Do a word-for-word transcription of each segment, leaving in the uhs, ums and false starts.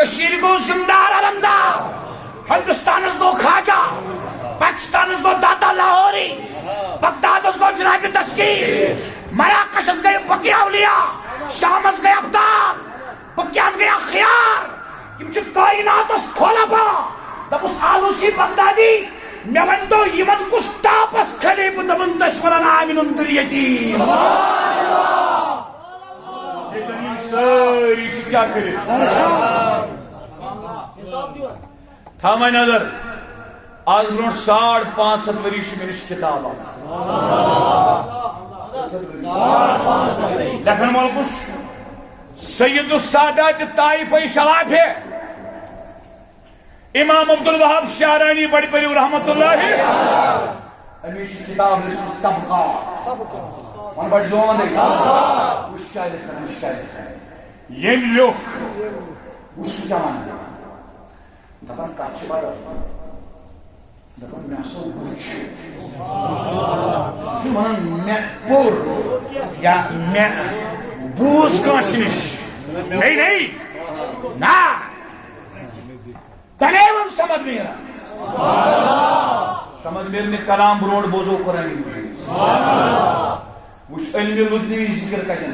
کٔشیٖرِ گوٚو ذمہٕ دار علمدار، ہندوستانس گوٚو خواجہ، پاکستانس گوٚو داتا لاہوری، بغدادس گوٚو جناب دستگیر، مراکشس گٔے بقیہ اولیاء، شامس گٔے ابدال، بقیہن گٔے اخیار۔ یِم چھِ کائناتس خلفاء۔ دوٚپُس آلوسی بغدادی، مےٚ ؤنۍ تو یِمن کُس ٹاپس کھلے؟ بہٕ دَپن تٔسۍ وَنن آمِنُن تہٕ یتیٖم۔ ییٚتٮ۪ن یِم سٲری چھِ کیٛاہ کٔرِتھ؟ تھاو وۄنۍ نظر، آز برونٛٹھ ساڑ پانٛژھ ہتھ ؤری چھِ مےٚ نِش کِتاب آسان۔ لیکھن وول کُس؟ سید السادات طائفہ شلافہ، امام عبدالوہاب شعرانی بڑبریو رحمت اللہ۔ أمِس چھِ کِتاب لیٚچھمٕژ طبقات۔ وۄنۍ بڑِ زون دے۔ وٕچھ کیٛاہ لیکھن، وٕچھ کیٛاہ لیکھن۔ ییٚمۍ لیوٚکھ، وٕچھ سُہ کیٛاہ وَنان۔ دَپان کَتھ چھِ بدل۔ دَپان مےٚ ہسا وٕچھ۔ سُہ چھُ وَنان مےٚ پوٚر یا مےٚ بوٗز کٲنٛسہِ نِش۔ نَے، نَے۔ نہ۔ تَمے ووٚن صمد میٖرَن۔ صمد میٖرنہِ کلام برونٛٹھ بوزو قرآن مجید۔ وٕچھ علمِ لدنی ذکر کَتٮ۪ن چھُ۔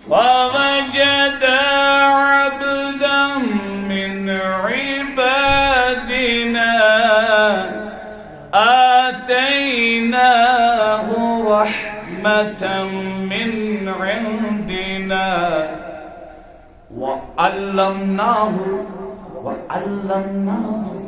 فوجد عبدا من عبادنا آتيناه رحمة من عندنا وعلمناه، وعلمناه۔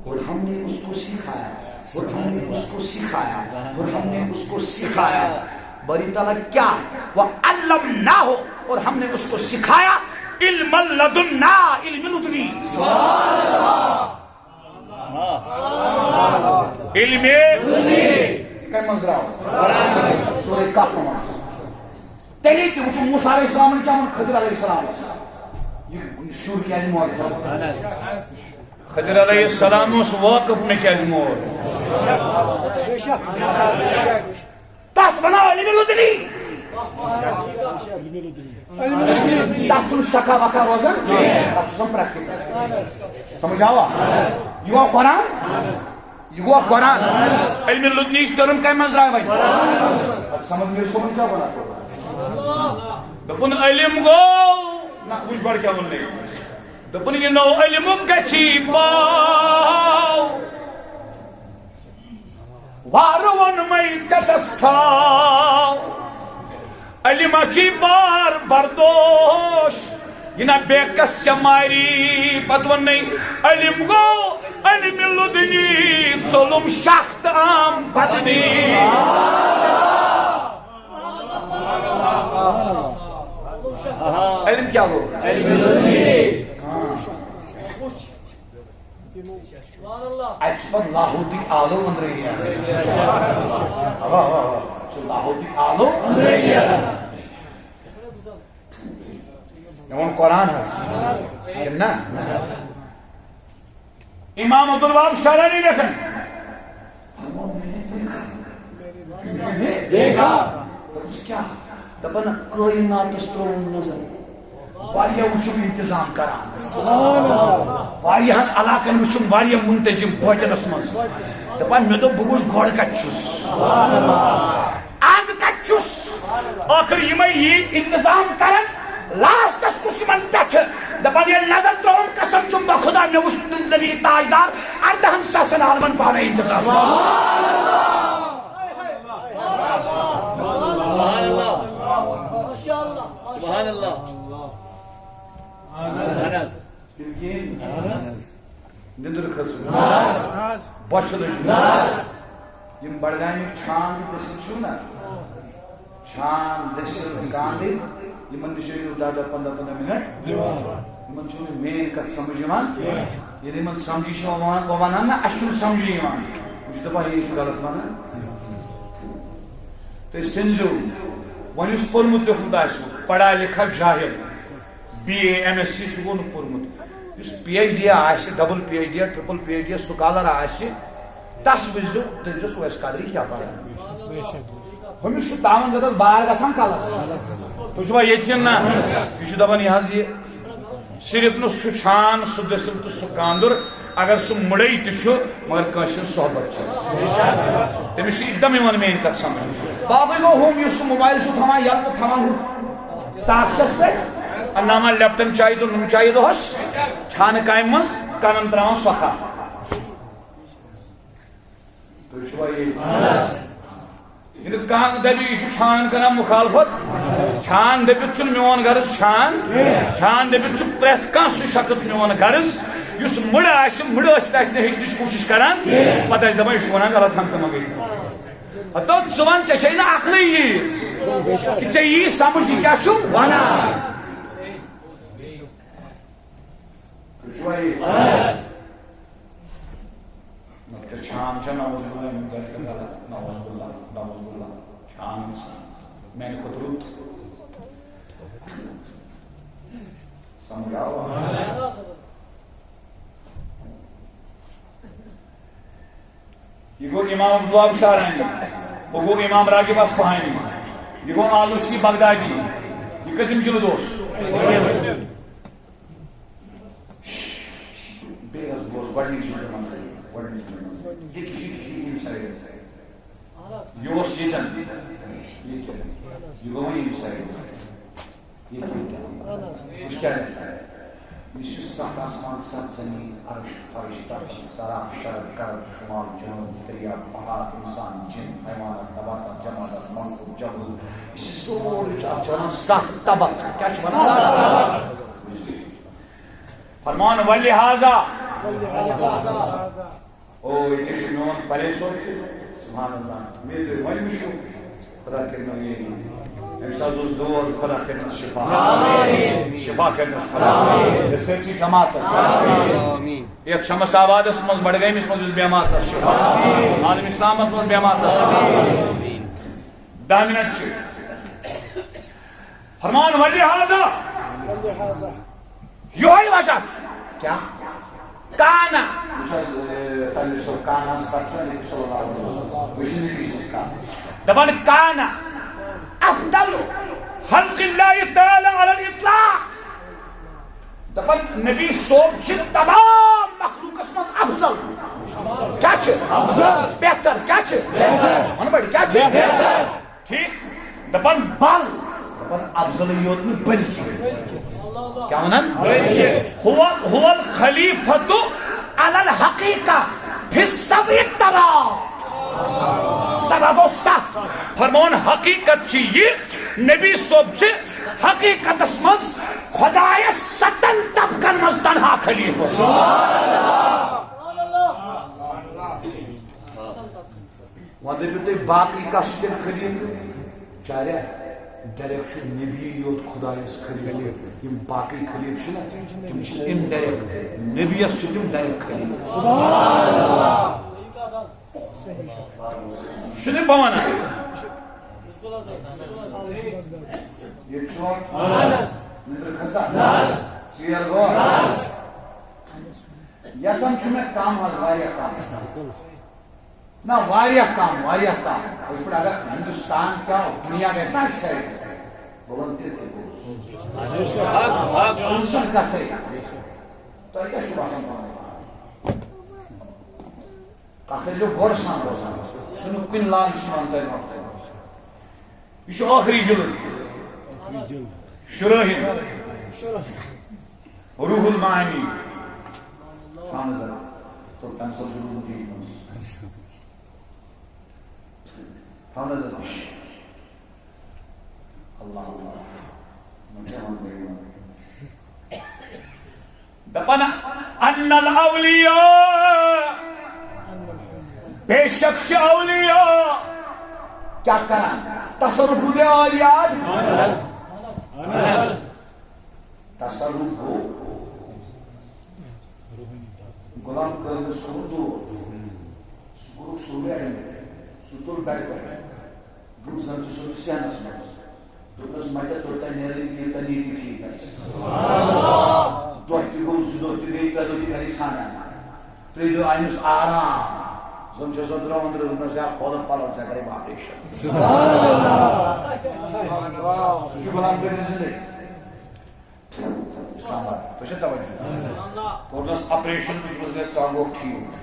اور ہم نے اس کو سکھایا، اور ہم نے اس کو سکھایا، اور ہم نے اس کو سکھایا۔ باری تعالیٰ کیا؟ وعلمناه، اور ہم نے اس کو سکھایا۔ علم لدنا، علم لدنی۔ علم۔ کَمہِ منٛز درٛاو؟ سورہ کہف منٛز۔ تیٚلے تہِ وٕچھو موسیٰ علیہ السلامن کیٛاہ ووٚن خضر علیہ السلامس۔ یہِ شُر کیٛازِ مورِ؟ خضر علیہ السلام اوس واقف مےٚ کیٛازِ مور۔ تَتھ وَنان علم لدنی۔ تَتھ چھُنہٕ شکا وکا روزان کینٛہہ۔ تَتھ چھُ آسان practical۔ سمجھ آوا؟ یہِ گوٚو قرآن۔ یہِ گوٚو قرآن۔ علم لدنی ہٕچ term کَمہِ منٛز درٛاے وۄنۍ؟ اَدٕ صمد میٖر صٲبُن کیٛاہ وَنان کوٚر؟ دوٚپُن علم گوٚو، نہ، وٕچھ گۄڈٕ کیٛاہ ووٚن مےٚ۔ دوٚپُن یہِ نوٚو علم گژھی باو۔ وارٕ ووٚنمَے ژےٚ دستاو، علم اچھی بار بردوش، یہِ نہ بیکس ژےٚ ماری۔ پتہٕ ووٚننَے علم گوٚو علم لدنی، ظلم شاخت عام بدنی۔ علم کیٛاہ گوٚو؟ علم لدنی۔ اَتہِ چھُ پَتہٕ لاہوتٕکۍ آلو أنٛدرَے نیران۔ اَوا، اَوا، اَوا۔ چھُ لاہوتٕکۍ آلو أنٛدرَے نیران۔ مےٚ ووٚن قرآن حظ۔ کِنہٕ نہ؟ امام عبدالوہاب شعرانی لیکھان۔ دیکھا۔ دوٚپُس، کیٛاہ؟ دَپان، کٲیناتَس ترٛووُم نظر۔ واریاہ وٕچھُم انتظام کران۔ واریاہَن علاقن وٕچھُم واریاہ منتظم بٲطنَس منٛز۔ دَپان، مےٚ دوٚپ، بہٕ وٕچھٕ گۄڈٕ کَتہِ چھُس۔ اَنٛد کَتہِ چھُس؟ ٲخٕر یِمَے ییٖتۍ انتظام کران، لاسٹَس کُس یِمَن پٮ۪ٹھٕ؟ دَپان، ییٚلہِ نظر ترٛٲوٕم، قسم چھُم بہٕ خدا، مےٚ وٕچھ نبی تاجدار اَردَہَن ساسَن عالمَن پانَے انتظام۔ سبحان اللہ۔ سبحان اللہ۔ اہن حظ۔ تِم کِہیٖنۍ۔ اہن حظ۔ نِندٕر کھٔژٕم۔ نہ حظ۔ بۄچھِ لٔجِم۔ نہ حظ۔ یِم بڈگامٕکۍ چھان تہٕ دٔسِل چھِو نہ؟ چھان، دٔسِل، کاندٕرۍ، یِمن نِش ٲسِو دَہ دَہ پنٛداہ پنٛداہ مِنٹ۔ یِمن چھُنہٕ میٲنۍ کتھ سمجھ یِوان۔ ییٚلہِ یِمن سمجھی چھِ یِوان، بہٕ ونان نہ، اَسہِ چھُنہٕ سمجھی یِوان۔ یہِ چھُ دَپان، ہے، یہِ چھُ غلط ونان۔ تُہۍ سٔنزیو، وۄنۍ یُس پوٚرمُت لیوٚکھمُت آسِوٕ، پڑھا لکھا جاہل، B A, M S C چھُ گوٚو نہٕ پوٚرمُت، یُس پی ایچ ڈی آسہِ، double P H D, triple P H D, scholar آسہِ، تس وٕچھزیو، دٔپزیوس، اویس قادری کیٛاہ پران؟ ہُمِس چھُ تاوَن زدس بار گژھان کلس۔ تُہۍ چھِوا ییٚتہِ کِنہٕ نہ؟ یہِ چھُ دَپان، یہِ حظ یہِ صرف نہٕ سُہ چھان، سُہ دٔسِل تہٕ سُہ کانٛدُر، اگر سُہ مُڑے تہِ چھُ، مگر کٲنٛسہِ ہٕنٛز صحبت چھِ۔ تٔمِس چھِ اِکدم یِوان میٛٲنۍ کَتھ سَمٕجھ۔ باقٕے گوٚو ہُم، یُس سُہ موبایل چھُ تھاوان یَلہٕ تہٕ تھاوان ہُہ تاخچَس پٮ۪ٹھ، اَنناوان لیپٹن چایہِ تہٕ نُن چایہِ دۄہَس، چھانہٕ کامہِ منٛز کَنَن ترٛاوان سۄکھا۔ تُہۍ چھِوا ییٚتہِ؟ ییٚلہِ کانٛہہ دَپہِ، یہِ چھُ چھان کران مُخالفت، چھان دٔپِتھ چھُنہٕ میون غرض چھان، چھان دٔپِتھ چھُ پرٛٮ۪تھ کانٛہہ سُہ شخص میون غرض، یُس مُڑٕ آسہِ، مُڑٕ ٲسِتھ آسہِ نہٕ ہیٚچھنٕچ کوٗشِش کران، پتہٕ آسہِ دَپان، یہِ چھُ وَنان غلط ہنٛگتہٕ منٛگٕے۔ ہتو ژٕ وَن، ژےٚ چھے نہٕ عقلٕے ییٖژ کہِ ژےٚ یی سمجھ، یہِ کیٛاہ چھُ وَنان۔ تُہۍ چھِوا ییٚتہِ؟ نتہٕ کیٛاہ چھان چھا، نعوذ باللہ، یِم کَرِ کیٛاہ غلط، نعوذ باللہ، نعوذ باللہ، چھان اِنسان، میٛانہِ کھۄتہٕ رُت۔ سمجھ آو؟ یہِ گوٚو امام عبدالوہاب شاہرانی، ہُہ گوٚو امام راغب اصفہانی، یہِ گوٚو آلوسی بغدادی، یہِ کٔژِم جلد اوس؟ بیٚیہِ حظ گوس گۄڈٕنِچ جلدٕ منٛز، گۄڈٕنِچ جلدٕ منٛز۔ یہِ کہِ چھِ، یہِ چھِ ییٚمہِ سایڈٕ۔ یہِ اوس ییٚتٮ۪ن۔ یہِ کیٛاہ؟ یہِ گوٚو وۄنۍ ییٚمہِ سایڈٕ۔ یہِ کیٛاہ؟ وٕچھ کیٛاہ لیکھان۔ یُس یہِ ستھ آسمان، ستھ زمین، عرش، فرش، تخت، سرا، شرق، غرب، شمال، جنوب، دریا، پہاڑ، انسان، جن، حیوانات، نباتات، جمادات، ملکوت، جبروت، یُس یہِ سورُے چھُ، اَتھ چھِ وَنان ستھ طبق۔ کیٛاہ چھِ وَنان؟ فرمان، ولہذا۔ او، یہِ کیٛاہ چھُ میون پرے صٲب تہِ؟ سبحان اللہ۔ مےٚ تُہۍ وۄنۍ وٕچھِو، خدا کٔرِنو یہِ۔ أمِس حظ اوس دود، خدا کٔرِنَس شفا۔ شفا کٔرِنَس خدا۔ یہِ سٲرسٕے جماعتَس۔ یَتھ شمس آبادَس منٛز، بڈگٲمِس منٛز یُس بیمار تَس شفا۔ عالم اسلامَس منٛز بیمار تَس شفا۔ دَہ منٹ چھِ۔ فرمان، ولہذا۔ یِہوٚے وجہ چھُ۔ کیٛاہ؟ کانا۔ وٕچھ حظ، اے، طالب صٲب، کاناہَس پٮ۪ٹھ چھُ نبی صلی اللہ علیہ وسلم۔ وٕچھ نبی سٕنٛز کانا۔ دَپان، کانا افضل خلق اللہ تعالی علی الاطلاق۔ دَپان، نبی صٲب چھِ تمام مخلوقس منٛز افضل۔ کیٛاہ چھِ؟ افضل۔ بہتر۔ کیٛاہ چھِ؟ بہتر۔ وَن بَڑِ، کیٛاہ چھِ؟ بہتر۔ ٹھیٖک؟ دَپان بل، دَپان افضلٕے یوت نہٕ بلکہِ۔ کیٛاہ وَنان؟ بلکہِ۔ هو، هو الخلیفۃ علی الحقیقہ فی السبع الطباق۔ سبع گوٚو ستھ۔ فرمان حقیقت چھِ یہِ، نبی صٲب چھِ حقیقتس منٛز خۄدایس ستن طبقن منٛز تنہا خلیفہ۔ وۄنۍ دٔپِو تُہۍ، باقٕے کَس چھِ تیٚلہِ خلیٖفہٕ؟ چاریا، ڈایریکٹ چھُ نبی یوت خۄدایَس خلیٖفہٕ۔ یِم باقٕے خلیٖفہٕ چھِنہ، تِم چھِ اِنڈایریکٹ، نبیَس چھِ تِم ڈایریکٹ خلیٖفہٕ۔ چھُنہٕ بہٕ وَنان؟ ییٚتہِ چھُوا؟ نِندرٕ کھٔژا؟ ژیر گوٚو؟ یَژھان چھُ مےٚ کَم حظ، واریاہ کَم۔ نہ، واریاہ کم، واریاہ کم۔ یِتھ پٲٹھۍ اگر ہندوستان کیٛاہ دُنیا گژھِ نا اَکہِ سایڈٕ، بہٕ وَنہٕ تیٚلہِ تہِ گوٚو۔ حق، حق۔ کُنہِ سَنٛد کَتھٕے۔ تۄہہِ کیٛاہ چھُو باسان پانَس پانَس؟ کَتھ ٲسۍزیو غورٕ سان بوزان۔ سُہ نہٕ کُنہِ لالچہِ منٛز تۄہہِ مۄکلٲیِو۔ یہِ چھُ ٲخری جلد۔ شُرٲہِم۔ روح المعانی۔ اہن حظ، آ۔ تو pencil چھُ روٗدمُت ییٚتہِ منٛز۔ اہن حظ، آ۔ اللہ، اللہ۔ وۄنۍ کیٛاہ وَنہٕ بہٕ یِمَن؟ دَپان، ان الاولیاء، بے شک چھِ اولیاء کیٛاہ کران؟ تصرف روٗدے عالیات۔ تصرف گوٚو غلام قٲدرَس کوٚرُکھ دود۔ سُہ کوٚرُکھ سورُے اَڈیو۔ سُہ ژوٚل بٮ۪ڈٕ پٮ۪ٹھ۔ برونٛہہ زَن چھُ سُہ سینَس منٛز۔ دوٚپنَس، "مَتہِ توٚتام نیرٕ نہٕ کینٛہہ، تَنے تہِ ٹھیٖک آسہِ۔" دۄہ تہِ گوٚو، زٕ دۄہ تہِ گٔے، ترٛےٚ دۄہ تہِ گٔے ژھانٛڈان۔ ترٛیٚیہِ دۄہ آیہِ أمِس آرام۔ زن چھُ سُہ درٛاوُن تہٕ دوٚپنس، "یا کھولُن پلو، ژےٚ کرے بہٕ آپریشن۔" سُہ چھُ غلام قٲدر زندے۔ اسلام آباد۔ تُہۍ چھا توجہ؟ کوٚرنس آپریشن، دوٚپنس، "گژھ ژٕ گوٚو ٹھیٖک۔"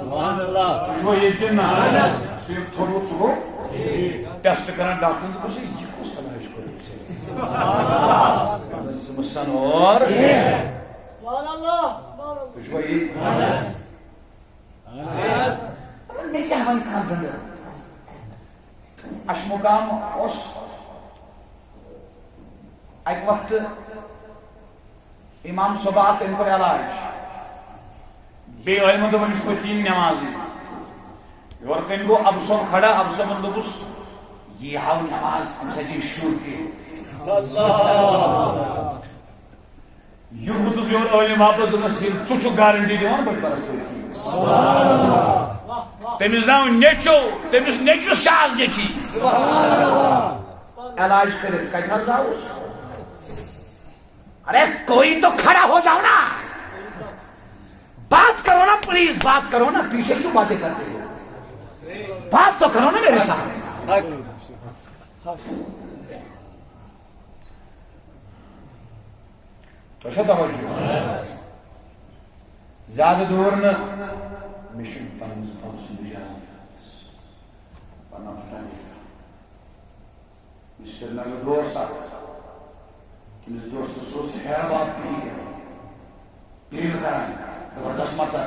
سبحان اللہ۔ تُہۍ چھُوا ییٚتہِ کِنہٕ نہ؟ سُہ ییٚلہِ تھوٚد ووٚتھ، سُہ گوٚو ٹیسٹ کران ڈاکٹرن، دوٚپُس، "ہے، یہِ کُس علاج کوٚرُتھ ژےٚ؟" دوٚپنس، "ژٕ مہٕ سن اور۔" سبحان اللہ، سبحان اللہ۔ تُہۍ چھُوا ییٚتہِ؟ مےٚ کیٛاہ وَنہِ کانٛہہ دٔنٛدٕر؟ اَشمُقام اوس اَکہِ وقتہٕ اِمام صٲب آو، تٔمۍ کوٚر علاج۔ بیٚیہِ ٲے مےٚ دوٚپ، أمِس پٔتۍ کِنۍ نٮ۪مازٕے۔ یورٕ کَنۍ گوٚو ابہٕ صٲب کھڑا، ابہٕ صٲبَن دوٚپُس، "یہِ ہاو نٮ۪ماز، اَمہِ سۭتۍ چھِ شُر تہِ۔" اللہ۔ یُتھ بہٕ تُس یور عٲلِم واپس دوٚپنَس، "ییٚلہِ ژٕ چھُکھ گارنٹی دِوان، بٔڑۍ بارس پٲٹھۍ۔" تٔمِس زاو نیٚچو، تٔمِس نیٚچوِس چھِ آز نیٚچی۔ علاج کٔرِتھ کَتہِ حظ زاوُس؟ ارے کوئی تو کھڑا ہو جاؤ نا، بات کرو نا پلیز، بات کرو نا، پیچھے کیوں باتیں کرتے ہو؟ بات تو کرو نا میرے ساتھ۔ تۄہہِ چھا توجہ؟ زیادٕ دوٗر نہٕ۔ مےٚ چھُ پنُن، پنُن سُنٛد اِجازت۔ پنُن پتہ دِتھ۔ یُس سرینگر دوست اکھ، تٔمِس دوستس اوس ہیرٕ باب پیٖر، پیٖر کران، زبردست مژر۔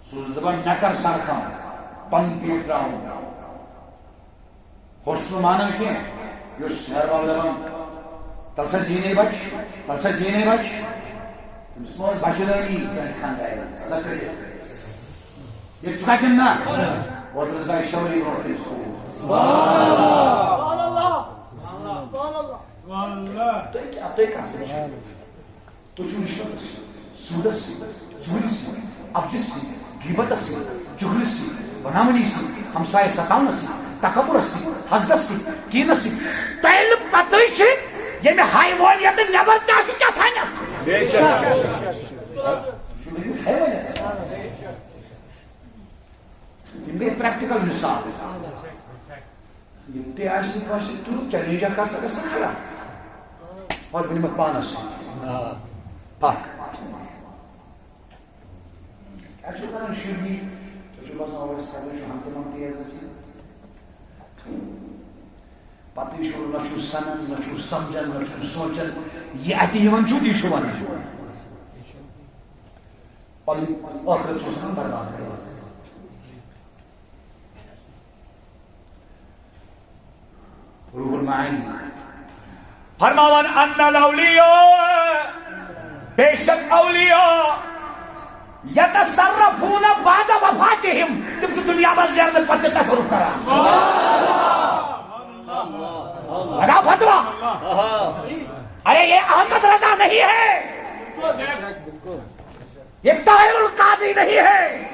سُہ اوس دپان، "مےٚ کر سرکھم، پنُن پیٖر ترٛاوُن۔" ہُہ اوس نہٕ مانان کینٛہہ۔ یہِ اوس ہیرٕ باب دَپان، "تَلہٕ سا زیٖنے بَچہِ، تَلہٕ سا زیٖنے بَچہِ۔" تٔمِس ما ٲس بَچہٕ دٲری کٲنٛسہِ خانٛدارِ منٛز؟ سا کٔرِتھ۔ ییٚتہِ چھُکھا کِنہٕ نہ؟ اوترٕ زاے شوری برونٛٹھ تٔمِس کوٗر۔ سبحان اللہ۔ تُہۍ کیٛاہ، تُہۍ کَتھ سۭتۍ چھِو؟ تُہۍ چھِو رِشوتس سۭتۍ، سوٗدس سۭتۍ، ژوٗرِ سۭتۍ، اپزِ سۭتۍ، غیبتس سۭتۍ، چُغلہِ سۭتۍ، بدنامنی سۭتۍ، ہمسایہِ ستاونس سۭتۍ، تکبرس سۭتۍ، حسدس سۭتۍ، کینس سۭتۍ۔ تۄہہِ ییٚلہِ نہٕ پتہٕے چھِ، ییٚمہِ حیوانیتہٕ نٮ۪بر تہِ آسہِ کیٛاہ تھانٮ۪تھ۔ بے شک۔ چھُ لیکھمُت حیوانیتس۔ تِم گٔے پریکٹیکل مثال۔ یہِ تہِ آسہِ نہٕ کٲنٛسہِ تیوٗت چیلنج، کر ژٕ گژھ ژٕ کھڑا۔ پتہٕ ؤنۍ مےٚ پانس سۭتۍ۔ آ۔ پکھ۔ کیٛاہ چھُو کران شُرۍ؟ تُہۍ چھِو باسان، اَوَے أسۍ کران چھُ ہم تہِ منٛگ تیز گژھِ۔ پتہٕ یہِ چھُو نہ چھُو سنان، نہ چھُو سمجھان، نہ چھُو سونٛچان۔ یہِ اَتہِ یِوان چھُو، تی چھُو وَنان۔ پنٕنۍ ٲخرت چھُو سان برباد کران۔ روح المعانی۔ فرماوان، ان الاولیاء، بے شک اولیاء، یتصرفون بعد وفاتہم، تِم چھِ دُنیا منٛز نیرنہٕ پتہٕ تہِ تصرف کران۔ لگا فتوا؟ ارے یہ احمد رضا نہیں ہے، یہ طاہر القادری نہیں ہے۔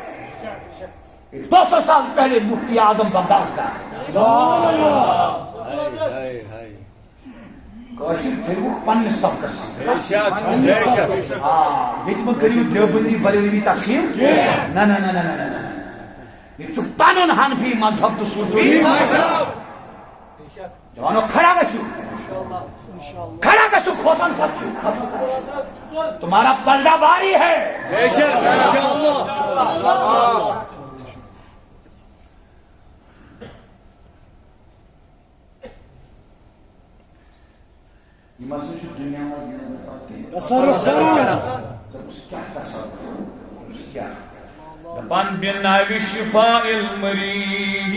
دو سو سال پہلے مفتی اعظم بغداد کا۔ کٲشِر تھٲوِکھ پننِس سبقس سۭتۍ۔ بے شک، بے شک۔ آ، ییٚتہِ مہٕ کٔرِو دیوبندی بریلوی تقسیٖم۔ نہ، نہ، نہ۔ ییٚتہِ چھُ پنُن حنفی مذہب تہٕ صوفی۔ جوانو، کھڑا گژھِو۔ کھڑا گژھِو، کھوژان کتھ چھُ؟ تمہارا پلڑا بھاری ہے۔ بے شک، انشاءاللہ۔ یِم ہسا چھِ دُنیا منٛز یِمن پتہٕ تہِ تصرف کران۔ دوٚپُس، کیٛاہ تصرف؟ دوٚپُس، کیٛاہ؟ دپان، بناوِ شفاء المریض،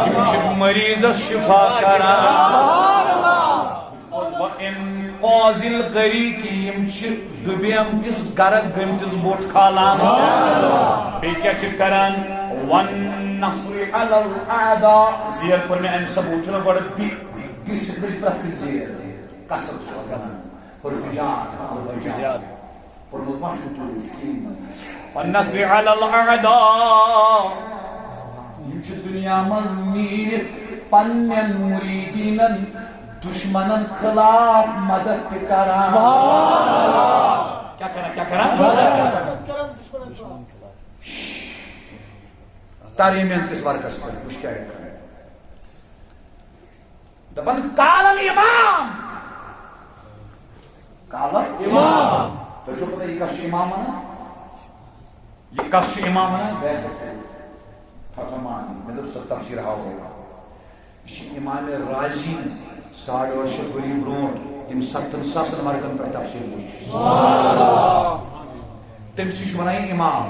یِم چھِ مریضس شفا کران۔ و انقاذ الغریق، یِم چھِ ڈُبیمتِس غرق گٔمتِس بوٚٹھ کھالان۔ بیٚیہِ کیٛاہ چھِ کران؟ والنصر علی الاعداء، زیر کوٚر مےٚ اَمہِ سببہٕ، وٕچھو نا گۄڈٕ بی، بی سۭتۍ پرٛٮ۪تھ کُنہِ زیر۔ کثرت چھُ اَتھ وَنان۔ حرف جر، حرف جر۔ پوٚرمُت ما چھُو تُہۍ کِہیٖنۍ؟ والنصر علی الاعداء۔ یِم چھِ دُنیا منٛز نیٖرِتھ پننٮ۪ن مُریٖدیٖنَن دُشمنَن خلاف مدد تہِ کران۔ کیٛاہ کران، کیٛاہ کران؟ مدد کران دُشمنَن خلاف۔ ترمیم کِس ورقس پٮ۪ٹھ وٕچھ کیٛاہ لیکھان۔ دپان، قال الامام۔ قال الامام۔ تُہۍ چھِو پتہ یہِ کس چھُ امام ونان؟ یہِ کس چھُ امام ونان؟ بہتر۔ فتح معنی۔ مےٚ دوٚپ، سۄ تفسیٖر ہاوو۔ یہِ چھِ امام رازی ساڑ ٲٹھ شیٚتھ ؤری برونٛٹھ یِم ستن ساسن ورقن پٮ۪ٹھ تفسیٖر وٕچھ۔ تٔمۍ سٕے چھُ ونان یہِ امام۔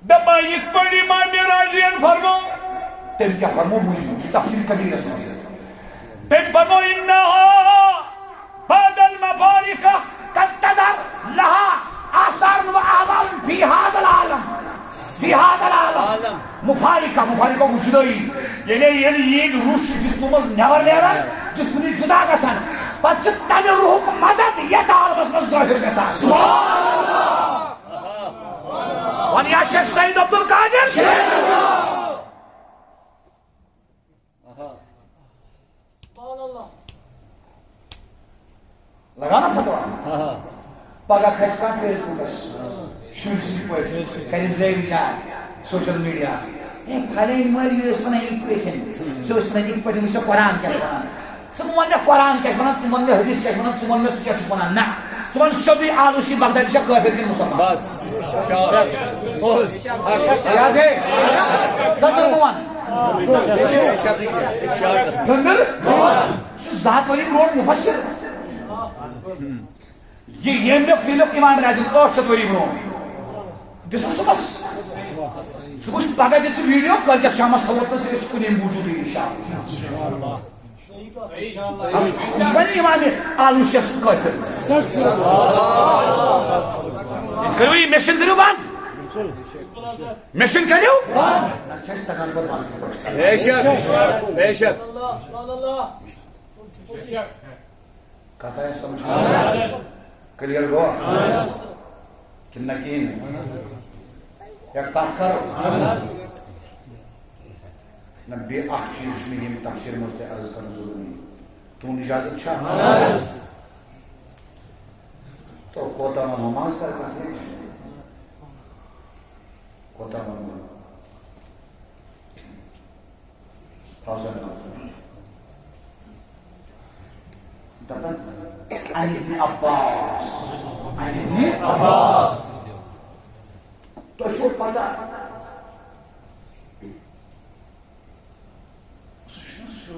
دپان یِتھ پٲٹھۍ امام رازین فرمو، تٔمۍ کیٛاہ فرمو؟ بوٗزِو، یہِ چھُ تفسیٖر کبیٖرس منٛز۔ تٔمۍ فرمو، انہا بعد المفارقہ قد تظہر لہا آثار و احوال فی ھذا العالم، فی ھذا العالم۔ مفارقہ، مفارقہ گوٚو جدٲیی۔ ییٚلہِ، ییٚلہِ یہِ روح چھُ جسمہٕ منٛز نٮ۪بر نیران، جسمہٕ نِش جدا گژھان، پتہٕ چھُ تمہِ روحُک مدد یتھ عالمس منٛز ظٲہر گژھان۔ سبحان اللہ۔ وَن یا شیخ سید عبدالقادر۔ لگا نا فتوا؟ پگاہ کھسہِ کانٛہہ فیس بُکس، شُرۍ سٕنٛدۍ پٲٹھۍ کرِ زیوِ جار سوشل میڈیاہس۔ ہے، فلٲنۍ مٲلوی ٲسۍ ونان یِتھ پٲٹھۍ، سُہ اوس ونان یِتھ پٲٹھۍ، وٕچھ سا قرآن کیٛاہ چھُ ونان۔ ژٕ وَن مےٚ قرآن کیٛاہ چھُ وَنان، ژٕ وَن مےٚ حدیث کیٛاہ چھُ وَنان، ژٕ وَن مےٚ ژٕ کیٛاہ چھُکھ وَنان۔ نہ، ژٕ وَن سیوٚدُے آلوٗسی بغدادی چھا کٲفِر کِنہٕ مُسلمان؟ بس۔ پوٚز۔ یہِ حظ ہے، دٔنٛدٕر مہٕ وَن۔ دٔنٛدٕر؟ یہِ چھُ زٕ ہَتھ ؤری برونٛٹھ مُفسِر۔ یہِ ییٚمہِ لیوٚکھ، تہِ لیوٚکھ اِمام رازی ٲٹھ شیٚتھ ؤری برونٛٹھ۔ دِژٕن صُبحس۔ ژٕ وٕچھ پگاہ دِ ژٕ ویٖڈیو، کٲلۍکٮ۪تھ شامس تھاوو تہٕ ژٕ ٲسۍ کُنی موٗجوٗدٕے اِنشاءاللہ۔ یہِ چھُ وۄنۍ اِمام آلوٗسیَس سۭتۍ کٲفِر۔ کٔرِو یہِ مِشن، کٔرِو بنٛد۔ مِشن کٔرِو بنٛد۔ نتہٕ چھِ اَسہِ تَگان پَتہٕ بنٛد کِتھ پٲٹھۍ۔ بے شک، بے شک۔ کَتھ آیا سَمجھ؟ کلیئر گوٚو؟ کِنہٕ نہ کِہیٖنۍ؟ یا کَتھ کَرو؟ نہ، بیٚیہِ اَکھ چیٖز چھُ مےٚ ییٚمہِ تفسیٖر منٛز تہِ عرض کَرُن ضروٗری۔ تُہُنٛد اِجازت چھا؟ تو کوتاہ وَنہو، منٛز کَر کَتھ ییٚتہِ؟ کوتاہ وَنہو؟ تھاوزنڈ۔ دَپان، عن ابن عباس۔ عن ابن عباس۔ تۄہہِ چھو پتہ، سُہ چھُنہٕ سُہ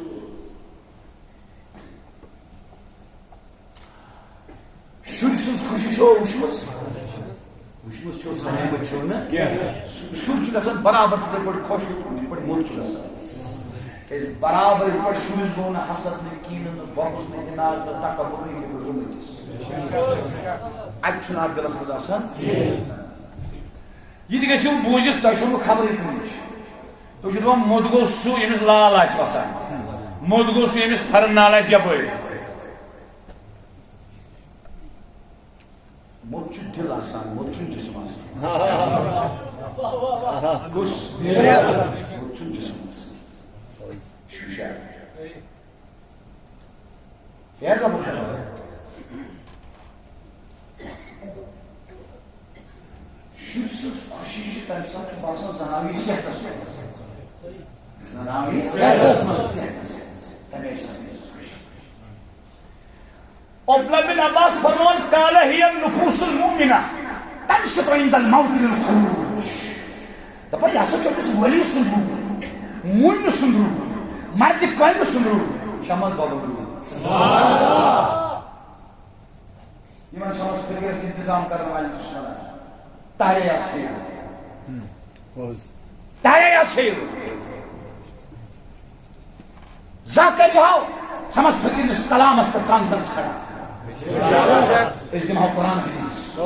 شُرۍ سٕنٛز خوشی چھو وٕچھمٕژ؟ وٕچھمٕژ چھو، سنیمٕژ چھو نہ؟ کینٛہہ۔ سُہ شُر چھُ گژھان برابر تِتھے پٲٹھۍ خۄش، یِتھ پٲٹھۍ موٚت چھُ گژھان۔ کیازِ برابر یِتھ پٲٹھۍ شُرِس گوٚو نہٕ حسد، نہٕ کینہٕ، نہٕ بغض، نہٕ عناد، نہٕ تکبر، نہٕ یِتھے پٲٹھۍ گوٚو مٔتِس۔ اَتہِ چھُنہٕ اَتھ دِلس منٛز آسان کینٛہہ۔ یہِ تہِ گژھِو بوٗزِتھ، تۄہہِ چھُو نہٕ خبرٕے کُنِچ۔ تُہۍ چھِو دَپان، موٚت گوٚو سُہ، ییٚمِس لال آسہِ وَسان۔ موٚت گوٚو سُہ، ییٚمِس پھٮ۪رن نال آسہِ یَپٲرۍ۔ موٚت چھُ دِل آسان، موٚت چھُنہٕ جسم آسان۔ کُس؟ موٚت چھُنہٕ جسم آسان۔ شوٗشا۔ یہِ حظ آو بُخارِ۔ شُرۍ سٕنٛز خوشی چھِ تَمہِ ساتہٕ چھُ باسان زَن آو یہِ صحتَس منٛز۔ زَن آو یہِ صحتَس منٛز۔ صحتَس منٛز۔ تَمے چھِ آسان أمِس خوشی۔ عبداللہ بن عباس فرمان، قال هي النفوس المؤمنة تنشط عند الموت للخروج۔ دَپان، یہِ ہسا چھُ أمِس ولی سُنٛد روح، مومنہٕ سُنٛد روح، مردِ کامہِ سُنٛد روح، شمس بابا روح۔ یِمن شمس فقیرس انتظام کرن والٮ۪ن تہِ چھُس ونان، تارے آس فیل۔ پوٚز۔ تارے آس فیل۔ زانٛہہ کٔرۍ زِہاو شمس فقیرس کلامس پٮ۪ٹھ کانفرنس کھڑا۔ أسۍ دِمہو قرآن حدیث۔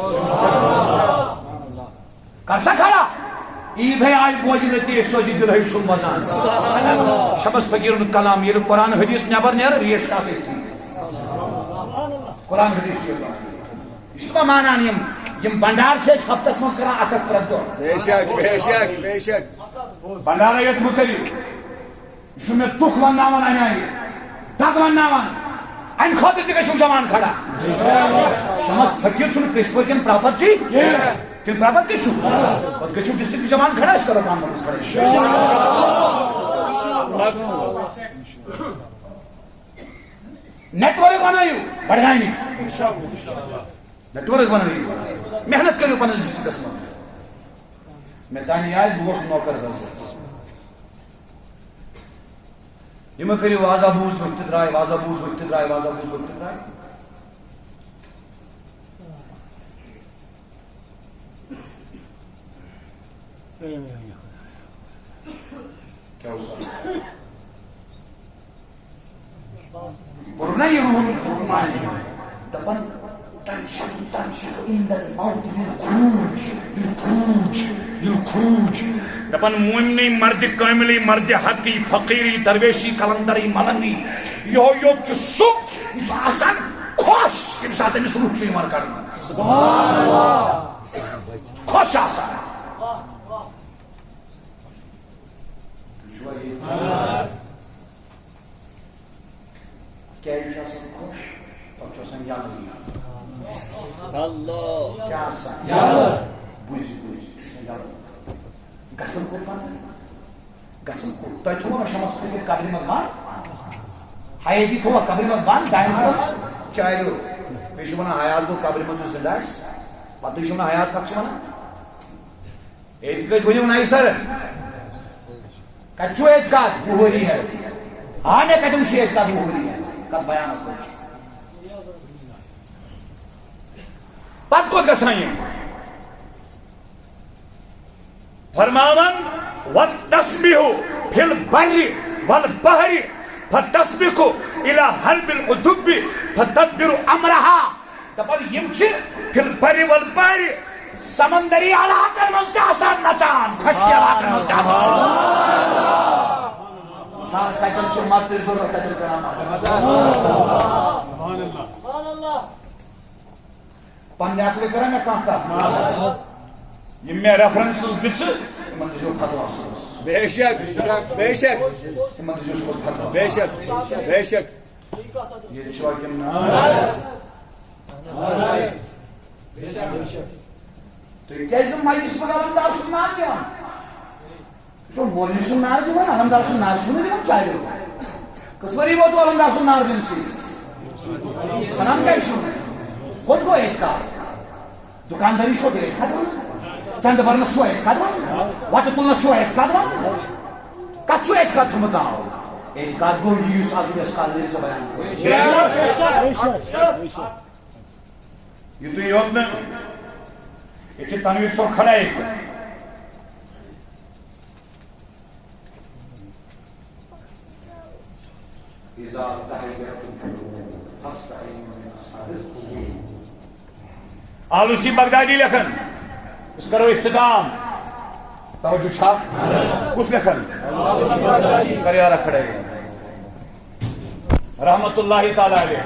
کر سا کھڑا۔ عیٖد ہے آیہِ بوزنہٕ تہِ، أسۍ سوزِ دِلہٕ ہے چھُم وزان۔ شمس فقیرُن کلام، ییٚلہِ قرآن حدیث نٮ۪بر نیرٕ، ریٹ چھِ آسان أتھی۔ قرآن حدیث یہِ۔ یہِ چھُ مےٚ مانان، یِم، یِم بنڈار چھِ أسۍ ہفتس منٛز کران اکھ اکھ پرٛٮ۪تھ دۄہ۔ بے شک، بے شک، بے شک۔ بنڈارا یتھ مُتعلق۔ یہِ چھُ مےٚ دُکھ ونناوان امہِ آیہِ، دگ ونناوان۔ امہِ خٲطرٕ تہِ گژھِ جوان کھڑا۔ شمس فقیر چھُنہٕ پرٛژھ پورِ کٮ۪ن پراپرٹی کینٛہہ۔ تیٚلہِ پرٛاپَر تہِ چھُ۔ پَتہٕ گٔژھِو ڈسٹرکٹ جماعت کھڑا، أسۍ کَرو کانفرنس کھڑا۔ نیٹ ورک بنٲیِو بڈگامہِ۔ نیٹ ورک بنٲیِو۔ محنت کٔرِو پننِس ڈسٹرکٹس منٛز۔ مےٚ تانۍ آسہِ، بہٕ گوٚژھ نوکر گژھُن۔ یہِ مہ کٔرِو، وازا بوٗز ؤتھۍ تہٕ درٛاے، وازا بوٗز ؤتھۍ تہٕ درٛاے، وازا بوٗز ؤتھۍ تہٕ درٛاے۔ کیٛاہ اوس؟ پوٚر نا یہِ روٗد، روٗد ماجہِ؟ دَپان، "تنشد، تنشد عند الموت للخروج، للخروج، للخروج۔" دَپان، مومنٕے مردِ کٲمِلٕے، مردِ حقٕے، فقیٖرٕے، درویشٕے، قلندرٕے، ملنگٕے، یِہوٚے یوت چھُ سُہ، یہِ چھُ آسان خۄش، ییٚمہِ ساتہٕ أمِس روح چھُ یِوان کڑنہٕ۔ خۄش آسان۔ کیٛازِ چھُ آسان خۄش؟ پتہٕ چھُ آسان یَلہٕ یِوان۔ اللہ۔ کیٛاہ آسان؟ یَلہٕ۔ بوٗزِو، بوٗزِو، یہِ چھُ آسان یَلہٕ۔ گژھن کوٚت پتہٕ؟ گژھن کوٚت؟ تۄہہِ تھوٚوٕ نا شمس کھٔنِتھ قبرِ منٛز بنٛد؟ حیٲتی تھوٚوا قبرِ منٛز بنٛد؟ ڈاین کوٚر؟ چاریو۔ بیٚیہِ چھِ وَنان حیات گوٚو قبرِ منٛز یُس زِندٕ آسہِ۔ پتہٕ چھِ وَنان حیات کَتھ چھِ وَنان؟ اعتقاد ؤنِو نَیہِ سَرٕ۔ کَتہِ چھُو اعتقاد؟ وُہُری ہے۔ آ، مےٚ کَتہِ وُچھ اعتقاد وُہُری ہے؟ کَتھ بیانَس منٛز چھُ؟ پَتہٕ کوٚت گژھان یِم؟ فرماوان، "والتسبيح في البر والبحر فتسبق إلى حرب العدو فتدبر أمرها۔" دَپان، یِم چھِ فی البر والبحر، سمندری علاقن منٛز تہِ آسان نژان، خشکی علاقن منٛز تہِ آسان۔ سان کتٮ۪ن چھِ مدتٕچ ضروٗرت، تتٮ۪ن کران مدد۔ پننہِ عقلہِ کران مےٚ کانٛہہ کتھ؟ یِم مےٚ ریفرنسز دِژٕ، یِمن دِژیو فتوا صٲبس۔ بے شک، بے شک۔ یِمن دِژیو صُبحس فتوا۔ بے شک، بے شک۔ ییٚتہِ چھُوا کِنہٕ نہ؟ تُہۍ کیٛازِ نہٕ مجلس منٛز علمدار سُنٛد ناو دِوان؟ وٕچھو، مولوی سُنٛد ناو دِوان، علمدار سُنٛد ناو چھُنہٕ دِوان، چاروٕ۔ کٔژ ؤری ووتوٕ علمدار سُنٛد ناو دِنہٕ سۭتۍ؟ ونان کیٛازِ چھُنہٕ؟ کوٚت گوٚو اعتقاد؟ دُکاندٲری چھُوا تُہۍ اعتقاد وَنان؟ چندٕ بَرنَس چھُوا اعتقاد وَنان؟ وَٹہٕ تُلنَس چھُوا اعتقاد وَنان؟ کَتھ چھُ اعتقاد تھوٚمُت ناو؟ اعتقاد گوٚو یہِ، یُس آز وٕنکیٚس قادرین ژےٚ بیان کوٚر۔ یُتُے یوت نہٕ، ییٚتہِ چھِ تنویر صٲب کھڑا ییٚتہِ۔ اذا تحیرتم فاستعینوا باصحاب القبور۔ آلوسی بغدادی لیکھان، أسۍ کرو اختتام۔ توجہ چھا؟ کُس لیکھان؟ کر یارا کھڑے۔ رحمت اللہ تعالیٰ علیہ۔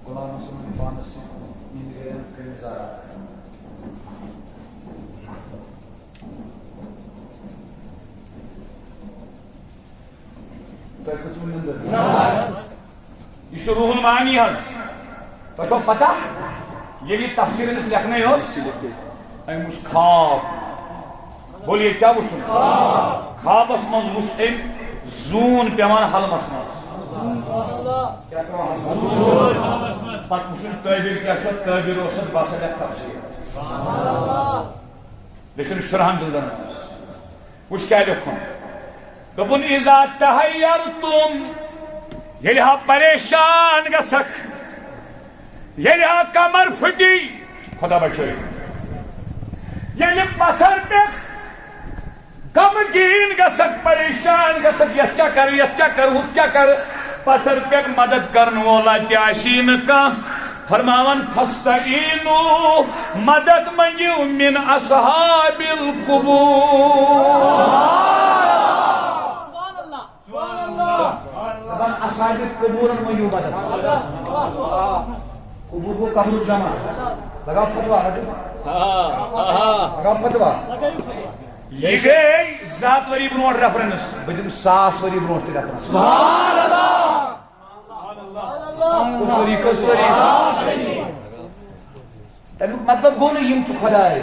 غلام حسن پانس سۭتۍ نیٚنٛدِ گٔیَن کٔمِس زارا۔ تۄہہِ کھٔژوٕ نیٚنٛدٕر؟ یہِ چھُ روح المعانی حظ۔ تۄہہِ چھو پتہ، ییٚلہِ یہِ تفسیر أمِس لیکھنَے ٲس، أمۍ وُچھ خواب۔ بولیے، کیٛاہ وُچھُن؟ خوابس منٛز وُچھ أمۍ زوٗن پٮ۪وان حلمس منٛز۔ کیٛاہ پٮ۪وان حلمس منٛز؟ پتہٕ وُچھُن تعبیر کیٛاہ چھِ، تعبیر اوس اَتھ، بہٕ ہسا لیکھٕ تفسیر۔ بیٚیہِ چھُنہٕ شُرہن جلدن منٛز۔ وٕچھ کیٛاہ لیوٚکھُن۔ دوٚپُن، "اذا تحیرتم"، ییٚلہِ ہا پریشان گژھکھ، ییٚلہِ ہا کمر پھٕٹی، خۄدا بچٲیِن، ییٚلہِ پتھر پٮ۪کھ، غمگیٖن گژھکھ، پریشان گژھکھ، یتھ کیٛاہ کرٕ، یتھ کیٛاہ کرٕ، ہُتھ کیٛاہ کرٕ، پتھر پٮ۪ٹھ مدد کرن وولا تہِ آسی نہٕ کانٛہہ۔ فرماوان، "فاستعینوا"، مدد منگیو، "من اصحاب القبور"۔ دپان، اصحاب قبورن منگیو مدد۔ قبور گوٚو قبرُک جمع۔ لگاو فتوا، رٹو۔ لگاو فتوا۔ یہِ گٔے زٕ ہتھ ؤری برونٛٹھ ریفرنس، بہٕ دِمہٕ ساس ؤری برونٛٹھ تہِ ریفرنس۔ سبحان اللہ۔ کُس ؤری، کُس ؤری؟ تَمیُک مطلب گوٚو نہٕ یِم چھِ خۄداے۔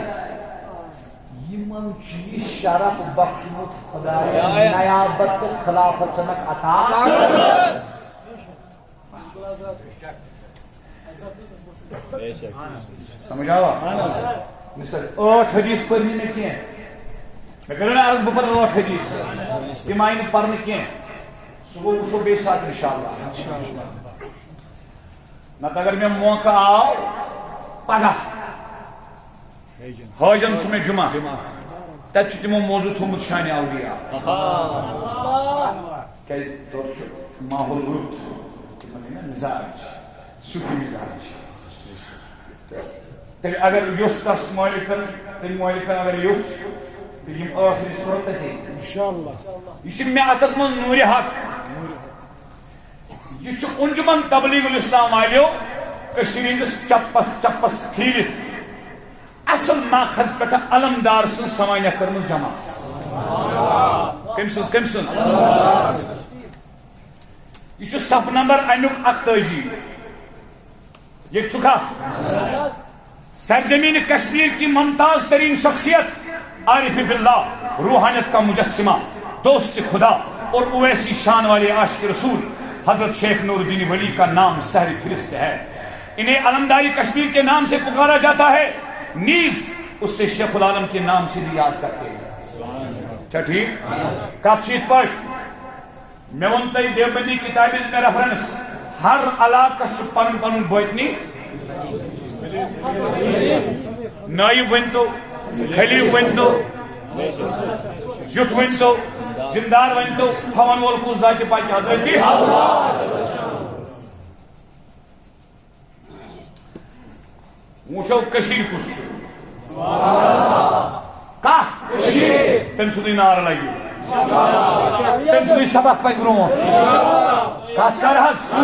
یِمن چھُ یہِ شرف بخشمُت خۄدایَن نیابت تہٕ خلافت چھنکھ عطا۔ سمجھ آوا؟ مثال، ٲٹھ حدیث پٔرۍ نہٕ مےٚ کینٛہہ۔ مےٚ کٔرِو نہٕ عرض، بہٕ پَرٕ ٲٹھ حدیث۔ تِم آیہِ نہٕ پَرنہٕ کینٛہہ۔ سُہ گوٚو، وٕچھو بیٚیہِ ساتہٕ، اِنشاءاللہ۔ نَتہٕ اگر مےٚ موقعہٕ آو پگاہ، حٲجن چھُ مےٚ جمعہ، تَتہِ چھُ تِمو موضوع تھوٚومُت شانِ اولیاء۔ کیازِ تورٕ چھُ ماحول رُت، تِمن یہِ نا مزاج، صوفی مزاج۔ تہٕ تیٚلہِ اگر یوٚژھ تس مٲلکن، تٔمۍ مٲلکن اگر یوٚژھ، تہٕ یِم ٲخری صورت تَتے۔ انشاءاللہ۔ یہِ چھِ مےٚ اَتھس منٛز نوٗرِ حق۔ یہِ چھُ انجمن تبلیغ الاسلام والیو کٔشیٖرِ ہٕنٛدِس چپس چپس پھیٖرِتھ اصل ماخذ پٮ۪ٹھ علمدار سٕنٛز سوانح کٔرمٕژ جمع۔ کٔمۍ سٕنٛز؟ کٔمۍ سٕنٛز؟ یہِ چھُ صفہٕ نمبر اَمیُک اَکتٲجی۔ ییٚتہِ چھُکھا؟ سرزمین کشمیر کی ممتاز ترین شخصیت، عارف باللہ، روحانیت کا مجسمہ، دوست خدا اور اویسی شان والے عاشق رسول حضرت شیخ نور الدین ولی کا نام سر فہرست ہے۔ انہیں علمداری کشمیر کے نام سے پکارا جاتا ہے، نیز اس سے شیخ العالم کے نام سے بھی یاد کرتے ہیں۔ اچھا، ٹھیک، کتھ چھِ یِتھ پٲٹھۍ؟ مےٚ ووٚن تۄہہِ دیوبندی کتابہِ ہٕنٛز مےٚ ریفرنس۔ ہر علاقس چھُ پنُن پنُن باطنی۔ نٲیِب ؤنۍ تو، خلیٖف ؤنۍ تو، زیُٹھ ؤنۍ تو، زِمدار ؤنۍ تو، تھاوَن وول کُس ذاتِ پاک حضرت۔ وٕچھو کٔشیٖرِ کُس چھُ۔ کَتھ؟ کٔشیٖر۔ تٔمۍ سُنٛدُے نعرٕ لَگہِ۔ تٔمۍ سُنٛدُے سبق پَکہِ برونٛٹھ۔ کَتھ کَر حظ؟